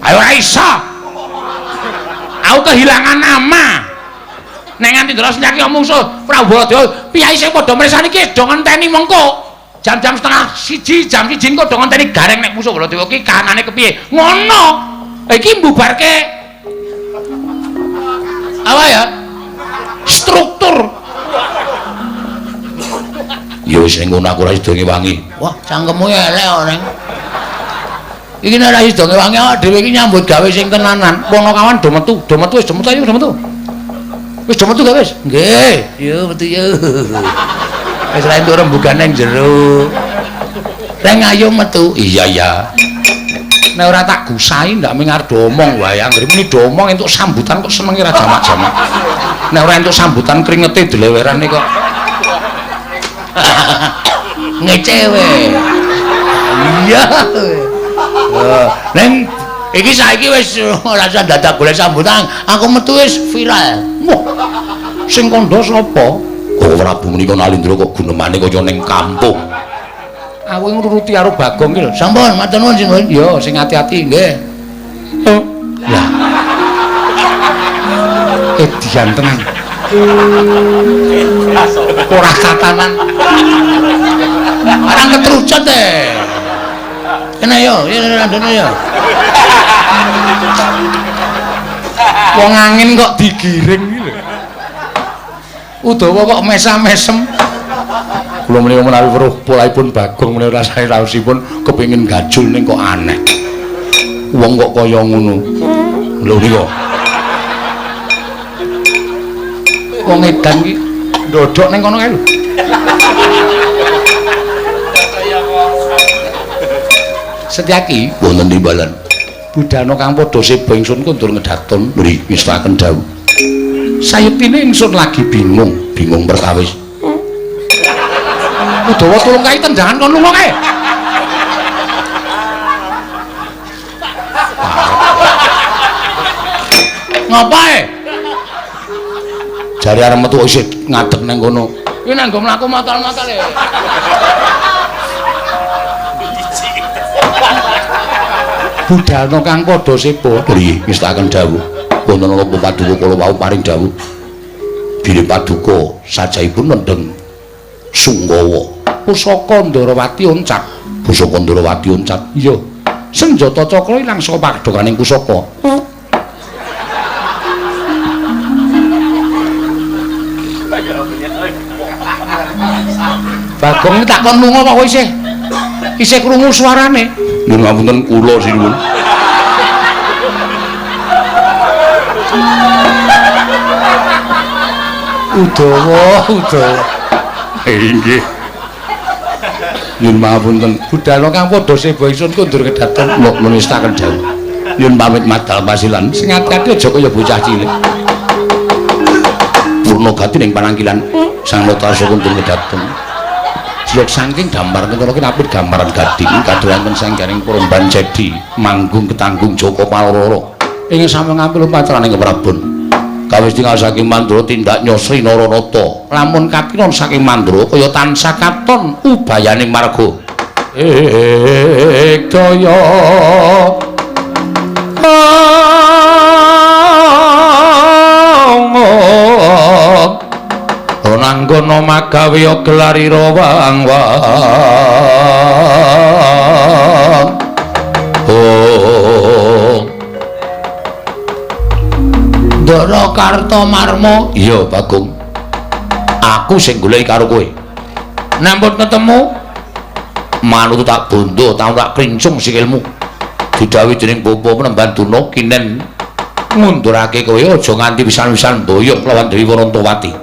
Ayo ora iso. Aku kehilangan nama. Nek nganti Ndara Sencaki mungsuh Prabu Baladewa, piyai sing padha mresani iki do ngenteni mengko. Jam-jam 12:30, jam 1 kok do ngenteni gareng nek musuh Baladewa ki kahanane kepiye. Ngono. Iki mbubarke apa ya? Struktur. Ya wis ning ngono aku ora sida ngewangi. Wah, cangkemmu elek kok, Reng. Iki nek ora sida ngewangi awak dhewe iki nyambut gawe sing tenanan. Ponokawan do metu, do metu wis do metu ayo do metu. Wis do metu gak wis? Nggih, yo metu yo. Wis ra entuk rembugan nang jero. Reng ayo metu. Iya iya. Nek ora tak gusai ndak ming arep do omong wae. Anggere muni do omong entuk sambutan kok senenge ra jamak-jamak. Nek ora entuk sambutan kringete dlewerane kok. Ngece we. Iya. Neng iki saiki wis ora usah dadak golek sambutan, aku metu wis viral. Wah. Sing kandha sapa? Kok Prabu menika Nalindra kok gunemane kaya ning kampung. Aku ngruruti karo Bagong ki lho. Sampun, matur nuwun sing. Ya, sing ati-ati nggih. Oh. Lah. Edian tenan. Ora tatanan. Arang ketrucut e. Kena yo, ya randone yo. Wong angin kok digiring iki lho. Udawa kok mesam-mesem. Kula menika menawi weruh polahipun Bagong menika rasane raosipun kepengin gajul ning kok aneh. Wong kok kaya ngono. Lho nika. Wong edan iki ndodhok ning kono kae lho. Setyaki wonten timbalan. Budhana kang padha seba ingsun kondur ngedaton nggih ngestakaken dawuh. Sayektine ingsun lagi bingung, bingung perkawis. Udawa tulung kae tendangan kon lunga kae. Ngapae? Jare arep metu isih ngadeg nang kono. Kuwi nang nggo mlaku matal-matal e. Budhalna kang padha seba nggih ngestakaken dawuh. Wonten napa paduka kula wau paring dawuh. Bilih paduka sajaipun mendheng Sunggawa. Pusaka Ndarawati oncat. Pusaka Ndarawati oncat. Iya. Senjata cakra ilang saka padhokaning pusaka. Bagong tak kon lunga kok isih. Isih krungu suarane. Nyuwun ngapunten kula sinuwun. Udawa, udawa. Inggih. Nyuwun ngapunten. Budhana kang padha seba ingsun kondur kedaton nestaken dawuh. Nyuwun pamit madal pasilan. Sing ati-ati aja kaya bocah cilik. Purna gati ning panangkilan Sang Notarsa kondur kedaton. Jlok saking gambar kentara ki napit gambaran gading kadolanten sanggaring Puromban Jedi manggung ketanggung Joko Paloro ing sami ngampil upacarane keprabon. Kawis tinggal saking Mandra tindak Nyosri Naranata. Lamun kakiron saking Mandra kaya tansah katon ubayaning marga. Ekdaya Nanggono magawe gelarira wang wang. Oh. Ndara Kartomarma. Iya, Bagong. Aku sing goleki karo kowe. Nampun ketemu, manut tak bondo, tau tak krincung sikilmu. Didhawuhi dening Bapa Penemban Durna kinen ngundurake kowe aja nganti pisan-pisan mboyong lawan Dewi Warantawati.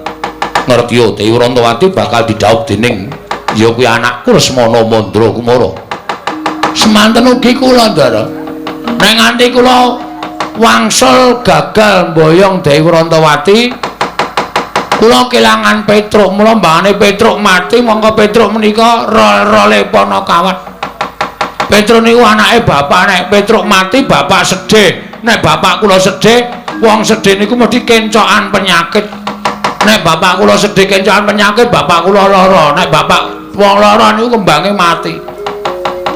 Ngerti yo Dewi Warantawati bakal didhawuh dening ya kuwi anakku Lesmana Mandra Kumara. Semanten ugi kula, Ndara. Nek nganti kula wangsul gagal mboyong Dewi Warantawati, kula kelangan Petruk. Mula mbangane Petruk mati, mongko Petruk menika rol-role Panakawan. Petruk niku anake bapak. Nek Petruk mati bapak sedih. Nek bapak kula sedih, wong sedih niku mesti kencokan penyakit. Nek bapak kula sedih kencokan penyakit, bapak kula lara. Nek bapak wong lara niku kembange mati.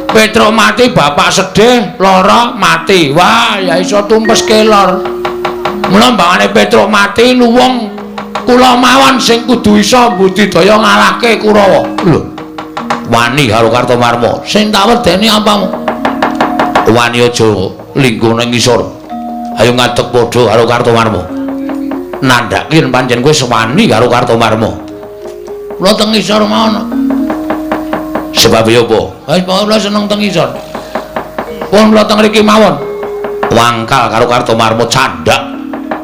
Petruk mati, bapak sedih, lara, mati. Wah, ya iso tumpes kelor. Mula mbangane Petruk mati luwung kula mawon sing kudu iso budidaya ngalahke Kurawa. Lho. Wani karo Kartomarma. Sing tak wedeni apamu? Wani aja lingguh ning ngisor. Ayo ngadeg padha karo Kartomarma. Nandhake yen pancen kowe wani karo Kartomarma. Kula teng ngisor mawon. Sebab ya apa? Wis pokoke kula seneng teng ngisor. Pun kula teng mriki mawon. Wangkal karo Kartomarma candhak.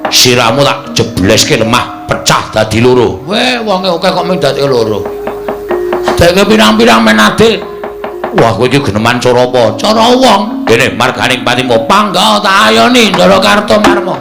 Sirahmu tak jebleske lemah pecah dadi loro. Weh, wonge akeh kok mung dadi loro. Deke pirang-pirang men adil. Wah, kowe iki geneman cara apa? Cara wong. Kene marganing patimu pangga tak ayoni Ndara Kartomarma.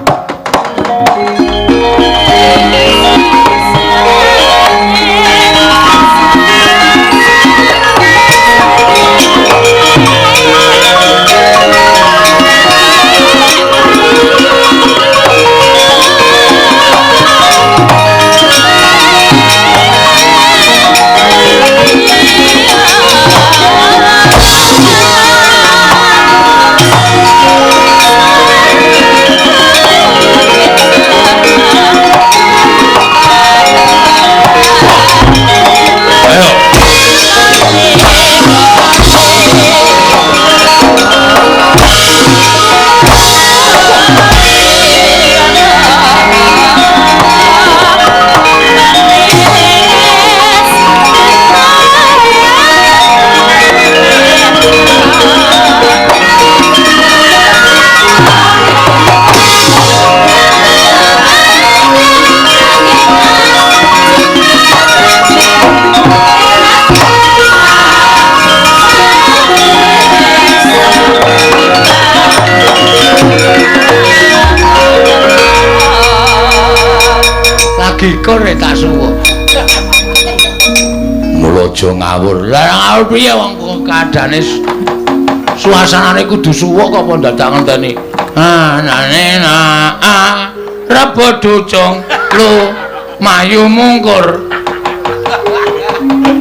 Gikur tak suwuk. Mula aja ngawur. Lah ngawur piye wong kadane suasanane kudu suwuk kok apa dadak ngenteni. Anane na a rebo ducung lu mayu mungkur.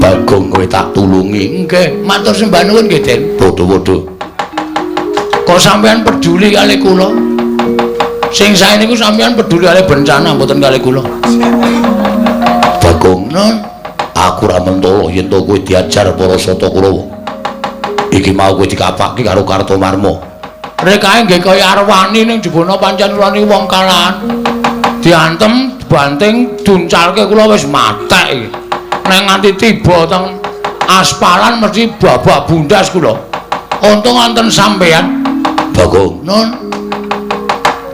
Bagong kowe tak tulungi. Nggih, matur sembah nuwun nggih, Den. Padha-padha. Kok sampean peduli kali kula? Sing sae niku sampean peduli kali bencana mboten kali kula. Bagong, nun, aku ora mentolo yen to kowe diajar para Sata Kurawa. Iki mau kowe dikapake karo Kartomarma. Rekae nggih kaya arwani ning jebona pancen kula niku wong kalahan. Diantem, dibanting, duncalke kula wis matek iki. Nek nganti tiba teng aspalan mesti babak bundas kula. Untung wonten sampean. Bagong, nun,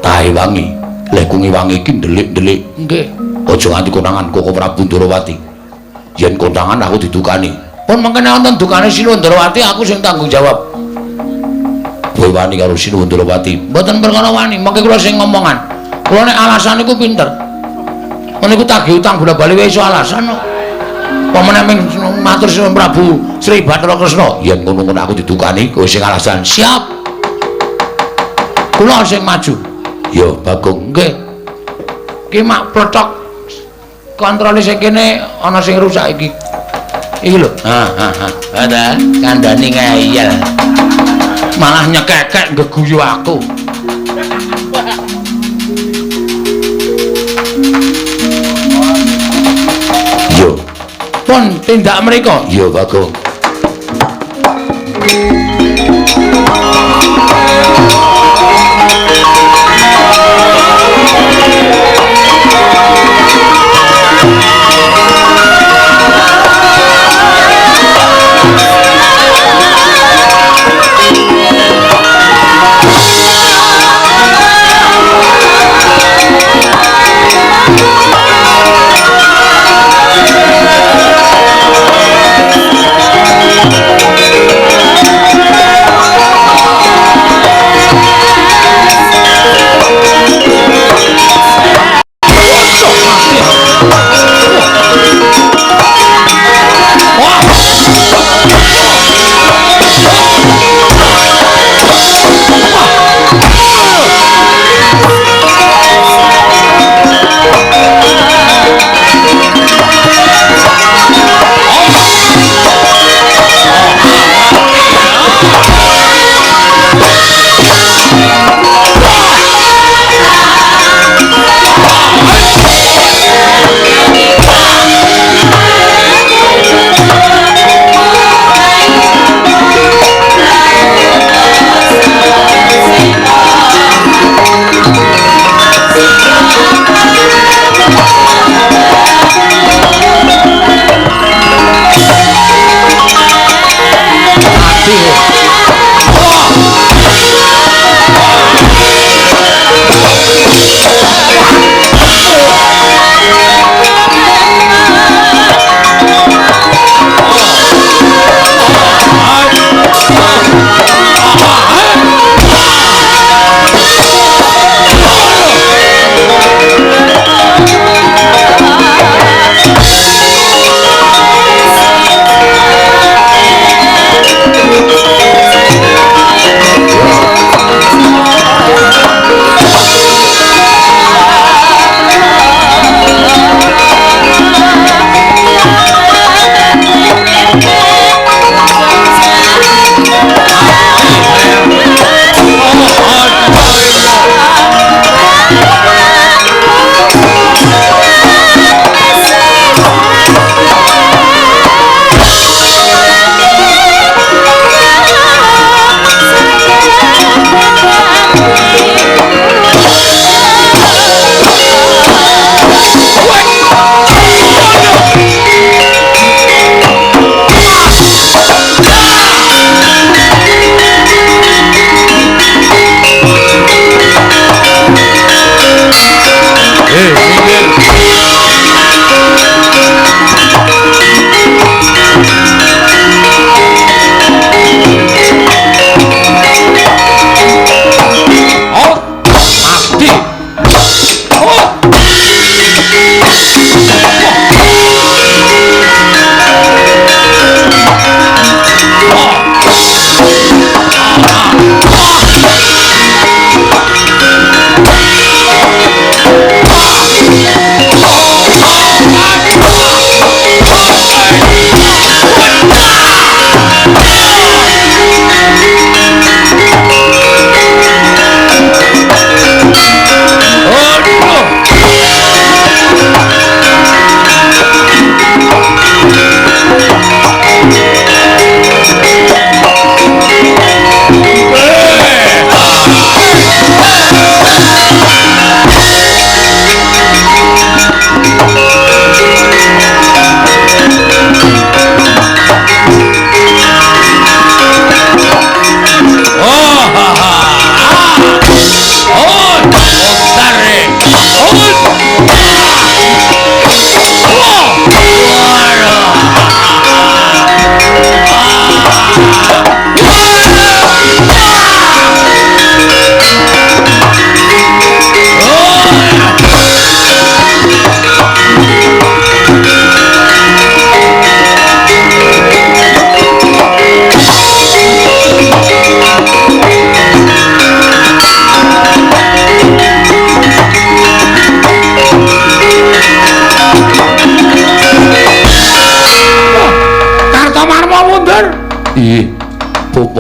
tahe wangi, lek ngewangi iki ndelik-ndelik. Nggih. Aja nganti konangan Koko Prabu Ndorowati. Yen konangan aku didukani. Pun mengkene wonten dukane Sinuwun Ndorowati aku sing tanggung jawab. Kowe wani karo Sinuwun Ndorowati? Mboten perkara wani, mengke kula sing ngomongan. Kula nek alasan niku pinter. Niku tagih utang bola-bali wae iso alasan kok. Pamane ming matur Sinuwun Prabu Sri Bathara Kresna, yen ngono-ngono aku didukani kowe sing alasan. Siap. Kula sing maju. Ya, Bagong. Nggih. Ki mak plothok kontrole sing kene ana sing rusak iki. Iki lho. Ha ha ha. Ada kandhani ngeyel. Malah nyekekek nggeguyu aku. Yo. Pun tindak mriko. Ya, Bagong.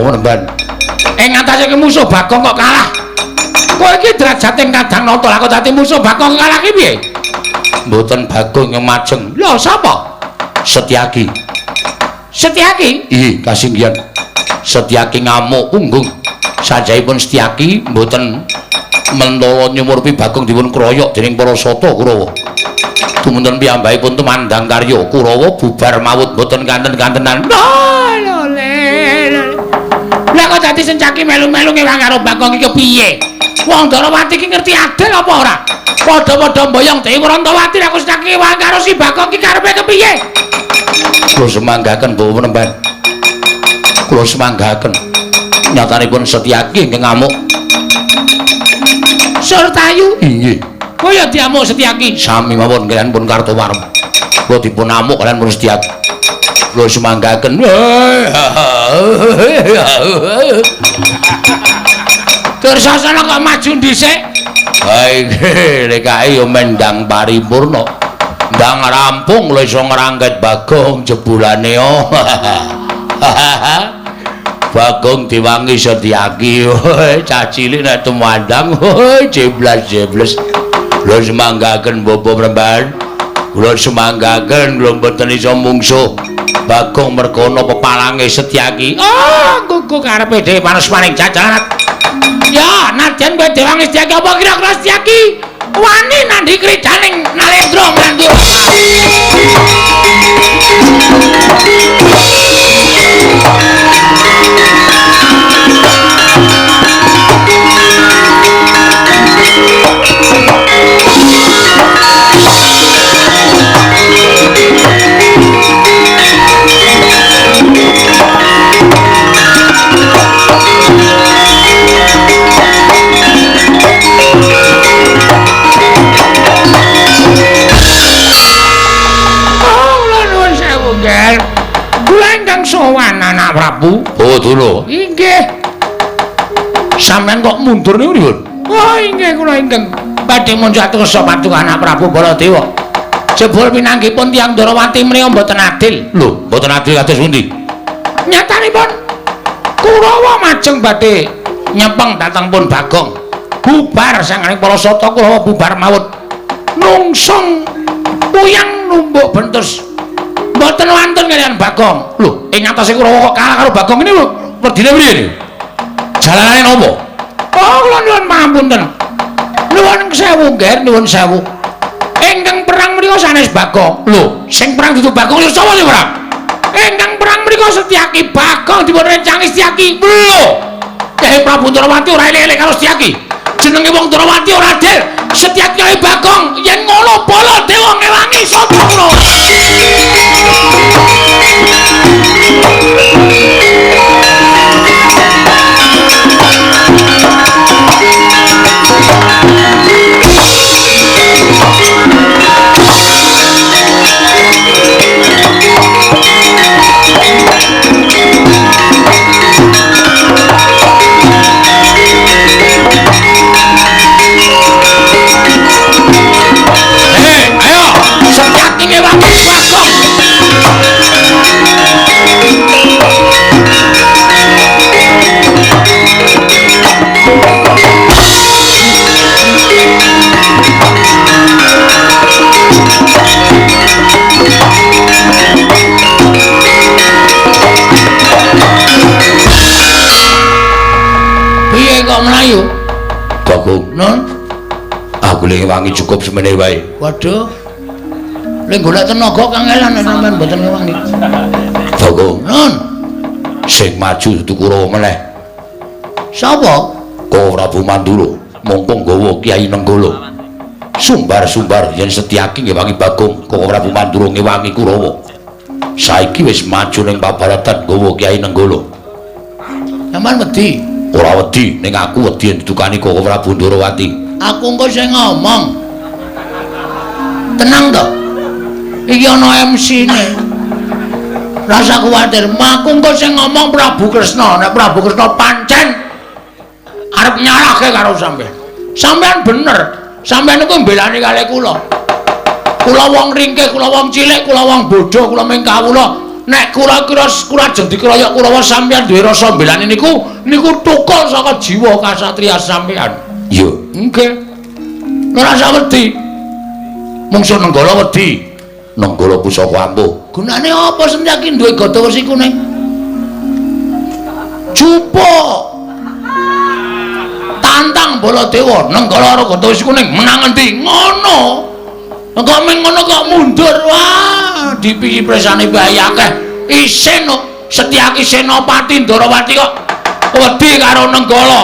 Penemban. Ing ngatasé musuh Bagong kok kalah. Kowe iki derajate Kadang Nata, lah kok dadi musuh Bagong kalah ki piye? Mboten Bagong yang majeng. Lho sapa? Setyaki. Setyaki? Iya, kasinggihan. Setyaki ngamuk punggung. Sajahipun Setyaki mboten mentala nyumurpi Bagong dipun kroyok dening para sata Kurawa. Tumunten piyambakipun tumandang karya Kurawa bubar mawut mboten kanten-kantenan. Lho le. Lah kok dadi Setyaki melu-melu ngewang karo Bagong iki kepiye? Wong Ndorowati iki ngerti adil apa ora? Padha-padha mboyong Dewi Rantawati aku Setyaki ngewang karo si Bagong iki karepe kepiye? Kula semanggaken Bapak Penemban. Kula semanggaken. Nyatanipun Setyaki ingkang ngamuk. Surtayu? Inggih. Kowe ya diamuk Setyaki? Sami mawon kaliyan pun Kartowarma. Kula dipun amuk kaliyan pun Setyaki. Kula semanggaken. Dursasana kok maju dhisik? Ha iki lekae ya mendang paripurna. Ndang rampung lho iso ngrangket Bagong jebulane. Bagong diwangi Setyaki. Cah cilik nek tumandang jeblas-jebles. Kula semanggaken Bapak Penemban. Kula semanggaken kula mboten iso mungsuh Bagong merga ana pepalange Setyaki. Oh, nggo karepe dhewe panas-paning jajaran. Ya, nadyan kowe diwangi Setyaki apa kira-kira Setyaki wani nandhi kridaning Nalendra Mandura? Sowan anak Prabu. Oh, dulu. Inggih. Sampeyan kok mundur niku pripun? Oh, inggih kula ingkang badhe munjat kersa paduka anak Prabu Baladewa. Jebul pinanggipun tiyang Ndorowati menika mboten adil. Lho, mboten adil kados pundi? Nyatanipun Kurawa majeng badhe nyepeng dhateng pun Bagong. Bubar sanganing para sata Kurawa bubar mawut. Nungsung puyang numbuk bentus. Mboten wonten kaliyan Bagong. Lho, ing atase Kurawa kok kalah karo Bagong ini lho, wedine priye niku? Jalanane napa? Oh, kula nyuwun pangapunten. Nuwun sewu, Ngger, nuwun sewu. Ingkang perang menika sanes Bagong. Lho, sing perang dudu Bagong lho sapa sing perang? Ingkang perang menika Setyaki. Bagong dipun rencangi Setyaki. Lho, Kyai Prabu Ndorowati ora elek-elek karo Setyaki. Jenenge wong Ndorowati ora adil. Setyaki karo Bagong yen ngono Baladewa ngewangi sapa kula? Ayo, Setyaki ngewangi Bagong. Piye kok mlayu? Bagong, Nun, aku le ngewangi cukup semene wae. Waduh. Le golek tenaga kangelan nek sampean mboten ngewangi. Bagong, Nun, sing maju dudu Kurawa meneh. Sapa? Koko Prabu Mandura, mongko nggawa Kyai Nenggala. Sumbar-sumbar yen Setyaki ngewangi Bagong, Koko Prabu Mandura ngewangi Kurawa. Saiki wis maju ning pabaratan nggawa Kyai Nenggala. Sampeyan wedi? Ora wedi, ning aku wedi yen ditukani Koko Prabu Ndorowati. Aku engko sing ngomong. Tenang to. Iki ana MC-ne. Rasa kuwatir, aku engko sing ngomong Prabu Kresna. Nek Prabu Kresna pancen arep nyalahke karo sampeyan. Sampeyan bener. Sampeyan niku mbelani kalih kula. Kula wong ringkih, kula wong cilik, kula wong bodho, kula ming kawula. Nek kura-kura kurajeng dikeroyok Kurawa sampeyan duwe rasa mbelani niku niku tukul saka jiwa kasatriya sampeyan. Iya. Nggih. Ora usah wedi. Mungsuh Nenggala wedi. Nenggala pusaka ampuh. Gunane apa Setyaki duwe gada wesi kuning? Jupuk. Tantang Baladewa Nenggala karo gada wesi kuning menang endi? Ngono. Kok ming ngono kok mundur. Wah, dipiyi presane bae akeh. Isin kok Setyaki Senopati Ndorowati kok wedi karo Nenggala.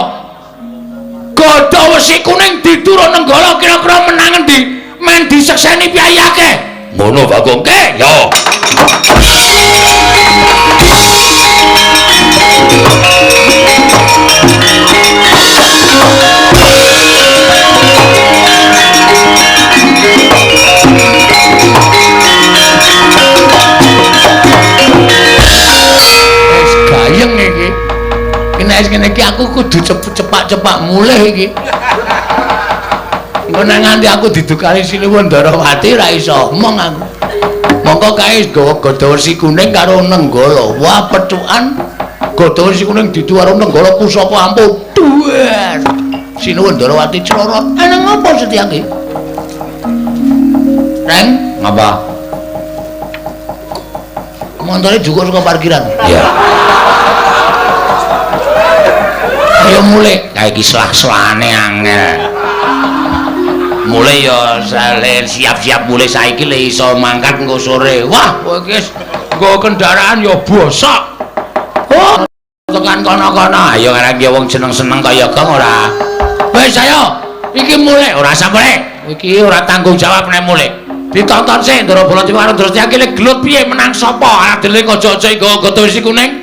Gada wesi kuning diturun Nenggala kira-kira menang endi? Men disekseni piye akeh. Ngono Bagong. Nggih, yo. Wis gayeng iki. Nek ngene iki aku kudu cepak-cepak mulih iki. Engko nek nganti aku didukani Sinuwun Ndarawati ora iso omong aku. Mongko kae gawa gada wesi kuning karo Nenggala. Wah, pethukan gada wesi kuning didu karo Nenggala pusaka ampuh. Duwer. Sinuwun Ndarawati crorot. Eneng apa Setyaki? Reng, ngapa? Montore juga saka parkiran. Iya. Ayo mulih. Kae iki selah-selane angel. Mulih ya siap-siap mulih saiki le iso mangkat engko sore. Wah, kowe iki wis nggawa kendaraan ya bosok. Oh, tekan kono-kono. Ayo ngarang ya wong seneng-seneng kaya gong ora. Wis ayo, iki mulih ora usah mulih. Iki ora tanggung jawab nek mulih. Ditonton sik Ndara Baladewa karo Setyaki le gelut piye menang sapa? Adele aja-aja nggawa gada wesi kuning.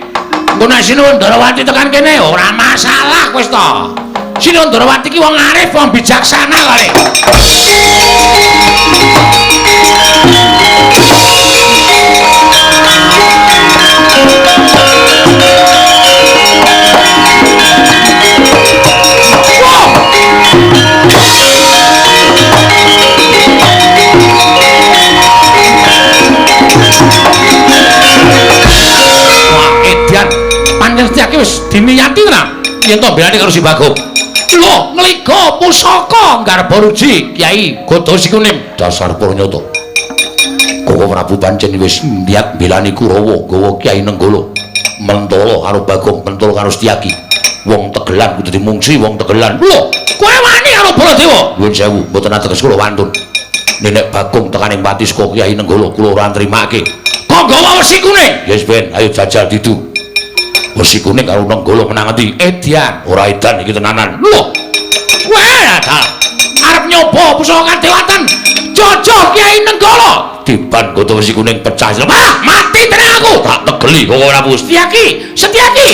Engko nek Sinuwun Ndarawati tekan kene ora masalah wis to. Sinuwun Ndarawati ki wong arif, wong bijaksana kare. Wah, edan. Pancen Setyaki wis diniyati tenan yen to mbelani karo si Bagong. Lho, ngliga pusaka nggarba ruji Kyai Gada Wesi Kuning. Dasar purnyata. Koko Prabu pancen wis niat mbelani Kurawa nggawa Kyai Nenggala. Mentala karo Bagong, mentala karo Setyaki. Wong tegelan kudu dimungsi wong tegelan. Lho, kowe wani karo Baladewa? Nuwun sewu, mboten ateges kula wantun. Nenek Bagong tekaning pati saka Kyai Nenggala kula ora nrimake. Kok nggawa wesi kuning? Yes ben, ayo jajal didu. Wesi kuning karo Nenggala menang endi? Edian. Ora edan iki tenanan. Lho, kowe arep nyoba pusaka kadewatan. Jojo Kyai Nenggala. Tiban gada wesi kuning pecah. Wah, mati tenan aku. Tak tegeli kok ora Prabu. Setyaki, Setyaki.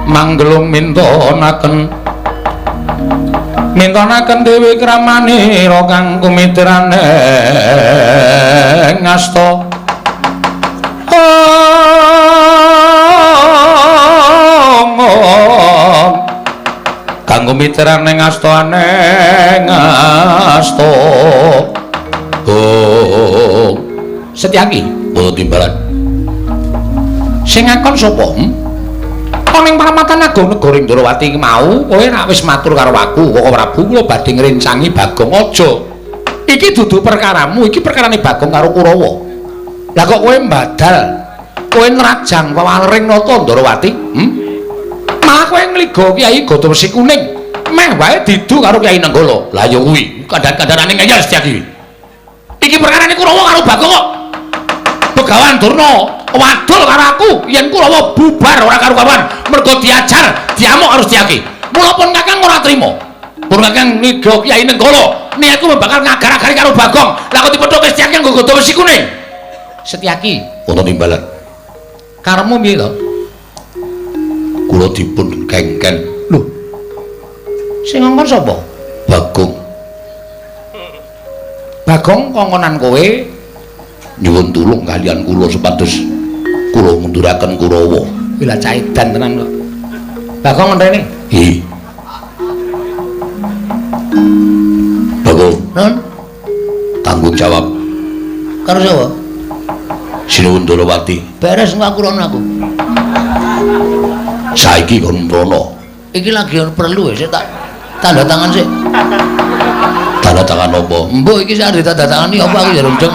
Manggelung mintonaken mintonaken dewi kramanira kang kumitrane ngasta kang kumitrane ngasta ngasta. Setyaki Wonten timbalan. Sing ngakon sapa? Ana ing paramatan agung negara Ndrawati iki mau kowe rak wis matur karo aku, Koko Prabu kula badhe ngrencangi Bagong aja. Iki dudu perkaramu, iki perkarane Bagong karo Kurawa. Lah kok kowe mbadal, kowe nrajang wewalering nata Ndrawati? Malah kowe ngliga Kyai Gada Wesi Kuning, meh wae didu karo Kyai Nenggala. Lah ya kuwi, kandhan-kandhanane ngeyel Setyaki. Iki perkarane Kurawa karo Bagong kok. Begawan Durna wadul karo aku yen Kurawa bubar ora karu-karuan mergo diajar diamuk karo Setyaki. Mula pun Kakang ora trima. Pun Kakang ngiga Kyai Nenggala, niatku bakal ngagar-agari karo Bagong. Lah kok dipethuke Setyaki nganggo gada wesi kuning. Setyaki, Wonten timbalan. Karepmu piye to? Kula dipun kengken. Lho. Sing ngongkon sapa? Bagong. Bagong kongkonan kowe nyuwun tulung kalian kula supados kula munduraken Kurawa. Kuwi lah caidan tenan kok. Bagong ngrene. Hi. Bagong, Nun, tanggung jawab karo sapa? Sinuwun Ndrawati. Beres engko aku rono aku. Saiki kon mrono. Iki lagi perlu ya, sik tak tanda tangan sik. Tanda tangan apa? Mbok iki sak ditanda tangani apa aku ya rundeng.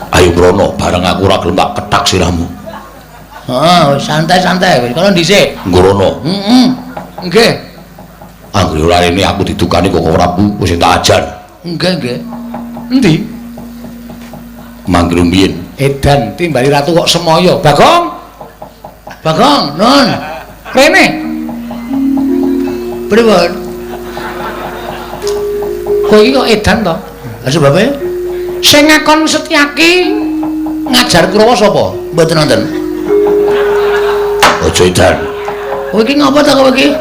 Ayo mrono, bareng aku ora gelem tak kethak sirahmu. Heeh, santai-santai wis kono dhisik. Ngrono. Heeh. Nggih. Anggere ora rene aku didukani Koko Prabu wis tak ajar. Nggih, nggih. Endi? Mangke rumiyin. Edan timbali ratu kok semaya. Bagong. Bagong, nun. Rene. Pripun? Kowe iki kok edan to? Lah sebabe? Sing ngakon Setyaki ngajar Kurawa sapa? Mboten nonton. Aja edan. Kowe iki ngapa ta kowe iki?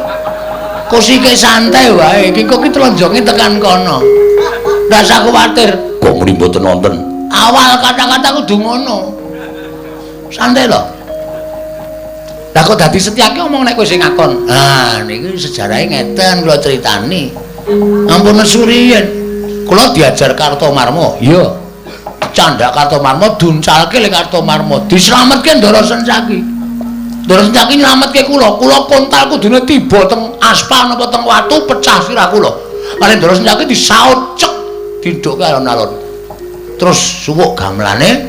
Kosike santai wae, iki kok iki tlenjonge tekan kono. Ndak usah kuwatir. Kok muni mboten nonton? Awal kata-kata kudu ngono. Santai lho. Lah kok dadi Setyaki omong nek kowe sing ngakon. Ah, niki sejarahe ngeten kula critani. Ampun nesu riyen. Kula diajar Kartomarma. Iya. Candhak Kartomarma duncalke le Kartomarma, dislametke Ndara Sencaki. Ndara Sencaki nylametke kula. Kula kontal kudune tiba teng aspal napa teng watu pecah sirah kula. Kali Ndara Sencaki disaut cek dindhukke alon-alon. Terus suwuk gamelane.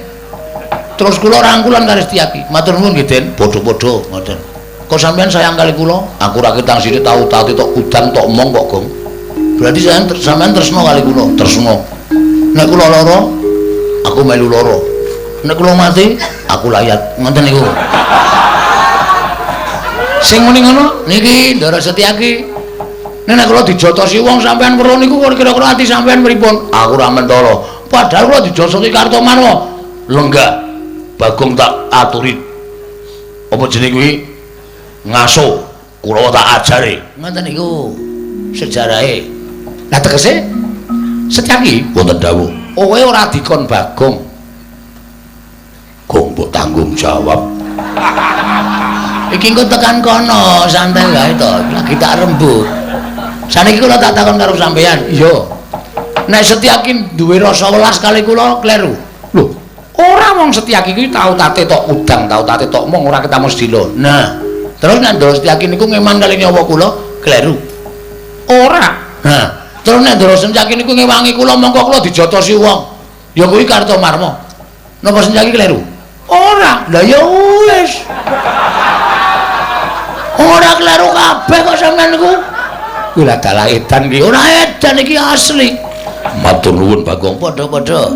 Terus kula rangkulan karo Setyaki. Matur nuwun nggih, Den. Padha-padha ngoten. Kok sampean sayang kali kula? Aku ra ketang sithik tau tati tok udan tok omong kok, Gong. Berarti sampean tresna kali kula, tresna. Nek kula lara, aku melu lara. Nek kula mati, aku layat. Ngoten niku. Sing muni ngono niki Ndara Setyaki. Nek kula dijotosi wong sampean weruh niku kira-kira ati sampean pripun? Aku ora mentala. Padahal kula dijotosi Kartomarma. Lenggah. Bagong tak aturi. Apa jenenge kuwi? Ngaso. Kurawa tak ajare. Ngoten niku sejarahe. Lah tegese Setyaki wonten dawuh. Kowe ora dikon Bagong. Gong mbok tanggung jawab. Iki engko tekan kono, santai wae to. Lagi tak rembug. Saniki kula tak takon karo sampeyan. Iya. Nek Setyaki duwe rasa welas kali kula kleru. Lho, ora wong Setyaki kuwi tau tate tok udang, tau tate tok mong ora ketemu sedilo. Nah, terus nek Ndara Setyaki niku ngeman kali nyawa kula kleru. Ora. Nah, terus nek Ndara Setyaki niku ngewangi kula mongko kula dijotosi wong. Ya kuwi Kartomarma. Napa Setyaki kleru? Ora. Lah ya wis. Ora kleru kabeh kok sampean niku. Kuwi lah dalah edan iki. Ora edan iki asli. Matur nuwun Bagong. Padha-padha.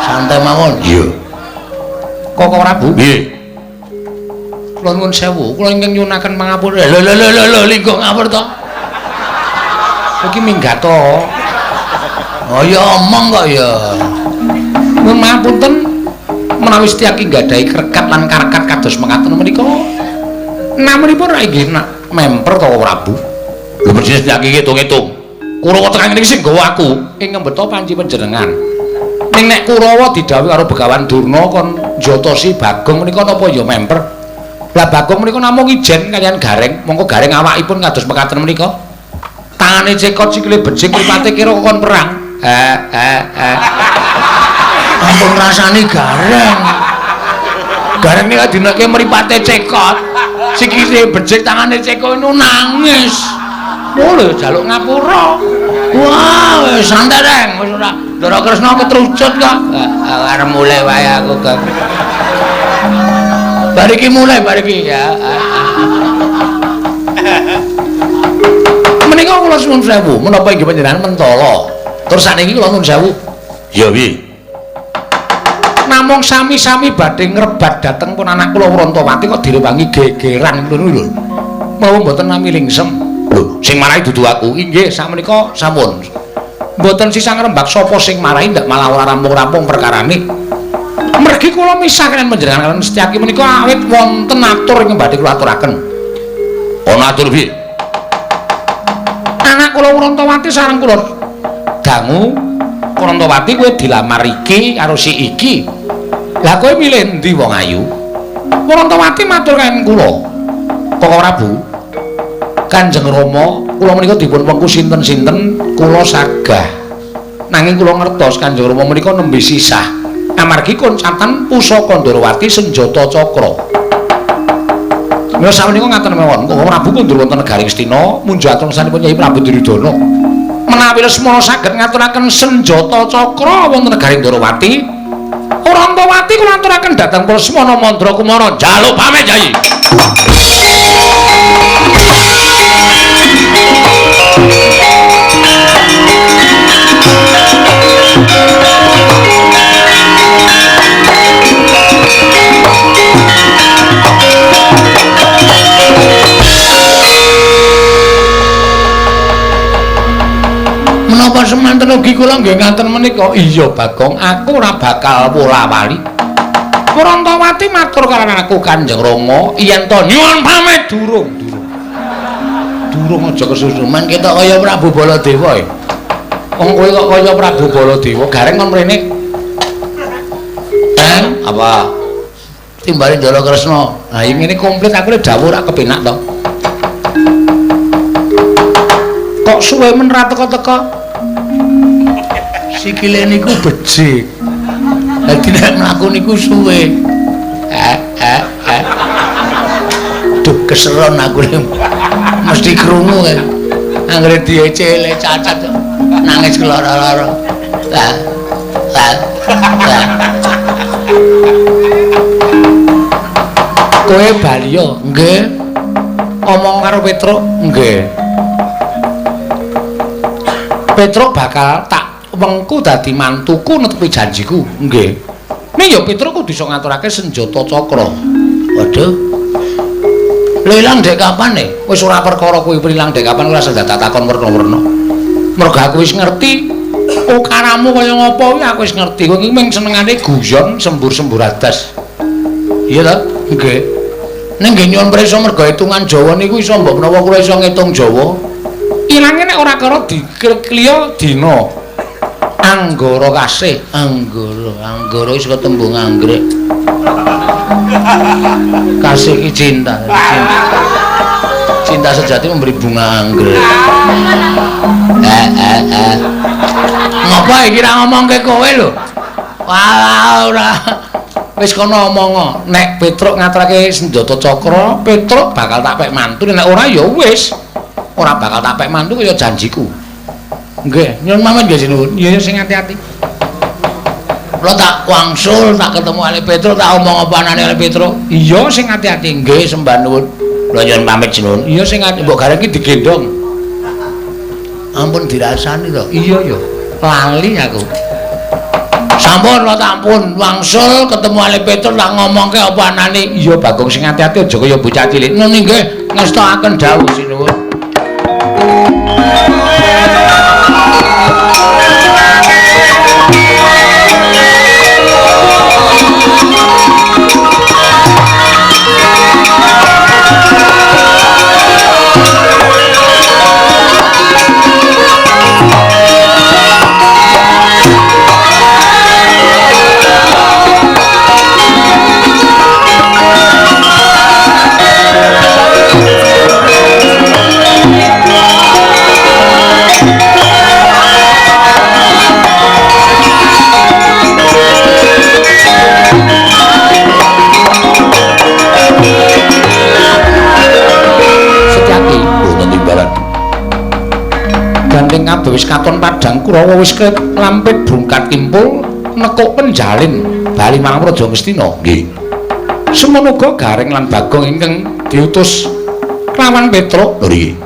Santai mawon. Iya. Koko Prabu. Nggih. Kula nuwun sewu, kula ingkang nyuwunaken pangapura. Lho lho lho lho linggo ngapur to. Iki minggat to. Oh ya omong kok ya. Nuwun mapunten menawi Setyaki nggadahi krekat lan karekat kados mekaten menika. Namunipun ra inggih nak memper to Prabu. Lho mesti Setyaki ngitung-ngitung. Kurawa tekan ngene iki sing nggawa aku ing ngembeta panci panjenengan. Ning nek Kurawa didhawuhi karo Begawan Durna kon njotosi Bagong menika napa ya memper. Lah Bagong menika namung ijen kaliyan Gareng, mongko Gareng awakipun kados mekaten menika. Tangane cekot sikile bejing mripate kira kon perang. Ampun rasane gareng. Gareng nek dinake mripate cekot. Sikile becik tangane cekot nu nangis. Oh lho jaluk ngapura. Wah, wis santai reng, wis ora. Ndara Kresna ketrucut kok. Arep mulih wae aku kok. Bar iki mulih bar iki ya. Menika kula suwun sewu, menapa inggih panjenengan mentala. Terus sakniki kula nuwun sewu. Ya piye? Namung sami-sami badhe ngrebat dhateng pun anak kula Wrantawati kok direwangi gegeran ngono lho. Mawa mboten nami lingsem. Lho, sing marahi dudu aku. Inggih, sakmenika sampun. Mboten sisah ngrembak sapa sing marahi ndak malah ora rampung-rampung perkarane. Mergi kula misah kaliyan panjenengan kaliyan Setyaki menika awit wonten atur ingkang badhe kula aturaken. Ana atur piye? Anak kula Wrantawati sareng kula dangu Wrantawati kowe dilamar iki karo si iki. Lah kowe milih endi wong ayu? Wrantawati matur kaliyan kula. Koko Prabu, Kanjeng Rama, kula menika dipun wengku sinten-sinten kula sagah. Nanging kula ngertos Kanjeng Rama menika nembe sisah. Amargi koncatan pusaka Ndorowati senjata cakra. Mila sakmenika ngaten mawon, Koko Prabu kundur wonten negari Ngastina munjaton sanipun Kyai Prabu Duryudana. Menawi Lesmana saged ngaturaken senjata cakra wonten negari Ndorowati, Wrantawati kula aturaken dhateng Lesmana Mandra Kumara njaluk pamit Kyai. Menapa semanten ugi kula nggih ngaten menika? Iya Bagong, aku ora bakal wola-wali. Wrantawati matur karo aku Kanjeng Rama yen to nyuwun pamit durung durung. Durung aja kesusu men ketok kaya Prabu Baladewa e. Wong kowe kok kaya Prabu Baladewa, gareng kon mrene. Apa? Timbale Ndara Kresna. Lah yen ngene komplit aku lek dawuh ora kepenak to. Kok suwe men ra teka-teka? Sikile niku becik. Dadi nek mlaku niku suwe. Duh keseron aku mesti krungu kan. Anggere diecele cacat nangis keloro-loro. Lah. Lah. Lah. Kowe bali yo? Nggih. Omong karo Petruk? Nggih. Petruk bakal tak wengku dadi mantuku netepi janjiku. Nggih. Ning ya Petruk kudu iso ngaturake senjata cakra. Waduh. Lha ilang dek kapan e? Wis ora perkara kuwi ilang dek kapan ora usah takon werna-werna. Mergo aku wis ngerti ukaramu kaya ngopo kuwi aku wis ngerti. Kowe iki mung senengane guyon sembur-sembur adas. Iya ta? Nggih. Ning nggih nyuwun prisa mergo hitungan Jawa niku iso mbok menawa kula iso ngitung Jawa. Ilange nek ora karo dikliya dina. Anggara kasih, anggara, anggara wis ketembung anggrek. Kasih ki cinta, cinta. Cinta sejati memberi bunga anggrek. Ngopo iki ra ngomongke kowe lho? Wah, ora. Wis kono omong, nek Petruk ngaturake senjata cakra, Petruk bakal tak pek mantu, nek ora ya wis. Ora bakal tak pek mantu kaya janjiku. Nggih, nyuwun pamit nggih sinuwun. Iya sing ati-ati. Kula tak wangsul, tak ketemu Ali Petruk, tak omong apa anane Ali Petruk. Iya sing ati-ati. Nggih, sembah nuwun. Kula nyuwun pamit sinuwun. Iya sing ati mbok gareng iki digendhong. Ampun dirasani to. Iya ya. Lali aku. Sampun kula tampun wangsul ketemu Ali Petruk tak ngomongke apa anane. Iya Bagong sing ati-ati aja kaya bocah cilik. Nun nggih ngestokaken dawuh sinuwun. ing kabeh wis katon padang Kurawa wis lampit brungkat kimpul nekuk penjalin bali marang Praja Ngastina. Nggih. Semono uga Gareng lan Bagong ingkang diutus kelawan Petruk. Lho iki.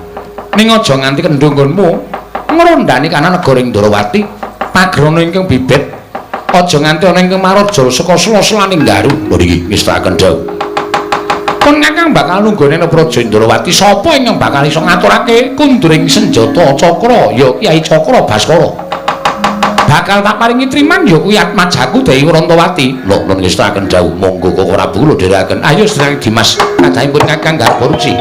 Ning aja nganti kendho nggonmu ngrondani kanan negara Ndrawati, pagrana ingkang bibit aja nganti ana ingkang maraja saka sela-selaning daru. Lho iki ngestakaken dawuh. Kon kakang bakal nunggone Praja Ndrawati, sapa ingkang bakal iso ngaturake kunduring senjata cakra ya Kyai Cakra Baskara. Bakal tak paringi triman ya kuwi atmajaku Dewi Rantawati. Lho nun ngestakaken dawuh, monggo Koko Prabu kula dherekaken. Ayo sedherek Dimas, kadhangipun kakang garba ruci.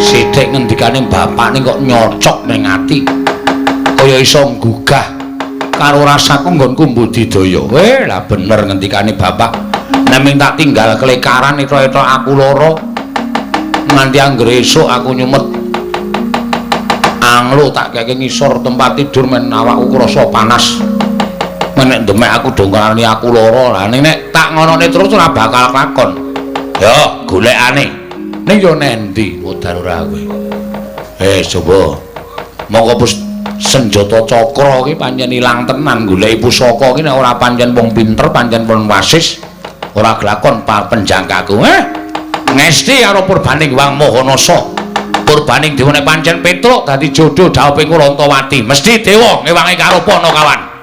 Sithik ngendikane bapak ning kok nyocok ning ati kaya iso nggugah karo rasaku nggonku mbudidaya. Lah bener ngendikane bapak, nek ming tak tinggal kelekaran eto-eto aku lara nganti anggere esuk aku nyumet anglo tak keke ngisor tempat tidur men awakku krasa panas. Men nek demek aku dongkani aku lara. Lah nek tak ngonone terus ora bakal lakon. Yo golekane. Ning yo nendi modar ora kowe. Coba. Monggo senjata cakra iki pancen ilang tenan goleki pusaka iki nek ora pancen wong pinter, pancen wong wasis ora glakon penjangkaku. Ngesti karo purbaning Wang Mahanasa. Purbaning dewa nek pancen Petruk dadi jodoh dhawuhing Rantawati. Mesti dewa ngewangi karo Panakawan.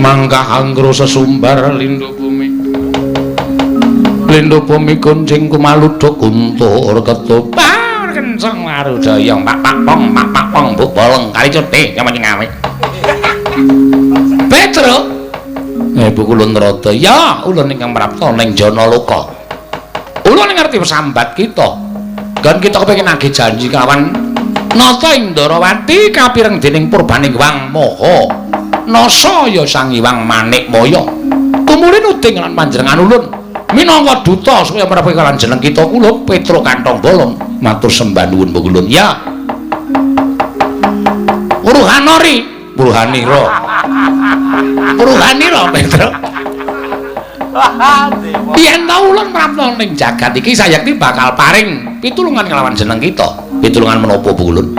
Mangkah anggro sesumbar lindu bumi, lindu bumi kuncing kumaluduk guntur ketupar kenceng marudaya pak pak pong pak pak pong buk bolong kali cuti yang macam ngawe. Petruk, ibu kulun rodo ya ulun ingkang prapta ning Janaloka. Ulun ngerti sambat kita, kan kita kepengin nagih janji kawan Nata Indrawati kapireng dening purbaning Wang Maha Nasa ya Sang Hyang Manikmaya. Tumuli nuding lan panjenengan ulun minangka duta supaya mrepek lan jeneng kita kula Petruk Kantong Bolong matur sembah nuwun ulun. Ya. Uruhanori, uruhanira. Uruhanira Petruk. Yen ta ulun prapta ning jagat iki sayekti bakal paring pitulungan kelawan jeneng kita. Pitulungan menapa ulun?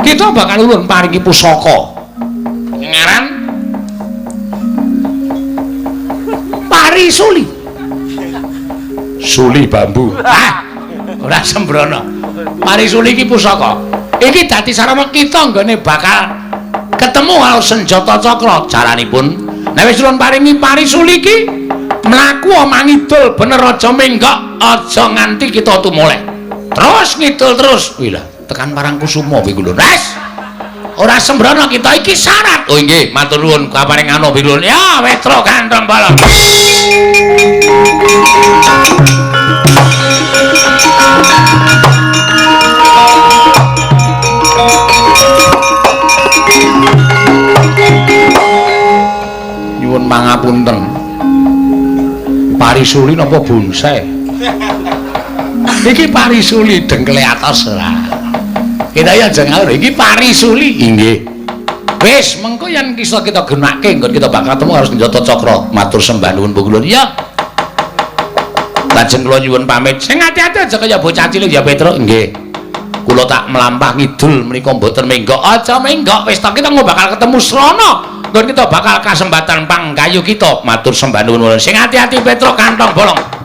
Kita bakal ulun paringi pusaka. Ngaran Parisuli. Suli bambu. Ah, ora sembrono. Parisuli iki pusaka. Iki dadi sarana kita nggone bakal ketemu karo senjata cakra. Caranipun nek wis ulun paringi Parisuli iki mlaku mangidul bener aja menggok, aja nganti kita tumoleh. Terus ngidul terus. Wih lah, tekan Parangkusuma kuwi lho. Wes. Ora sembrono kita iki syarat. Oh nggih, matur nuwun kaparing anu bilun. Ya, Petruk Kantong Bolong. Nyuwun pangapunten. Parisuli napa bonsai? Iki parisuli dengkele atos ora. Kita ya aja ngawur, iki parisuli. Inggih. Wis, mengko yen kisah kita gunake nggon kita bakal ketemu karo senjata cakra. Matur sembah nuwun Pukulun. Ya. Lajeng kula nyuwun pamit. Sing ati-ati aja kaya bocah cilik ya Petruk. Nggih. Kula tak mlampah ngidul menika mboten menggok. Aja menggok, wis ta kita engko bakal ketemu srana. Nggon kita bakal kasembatan panggayu kita. Matur sembah nuwun. Sing ati-ati Petruk Kantong Bolong.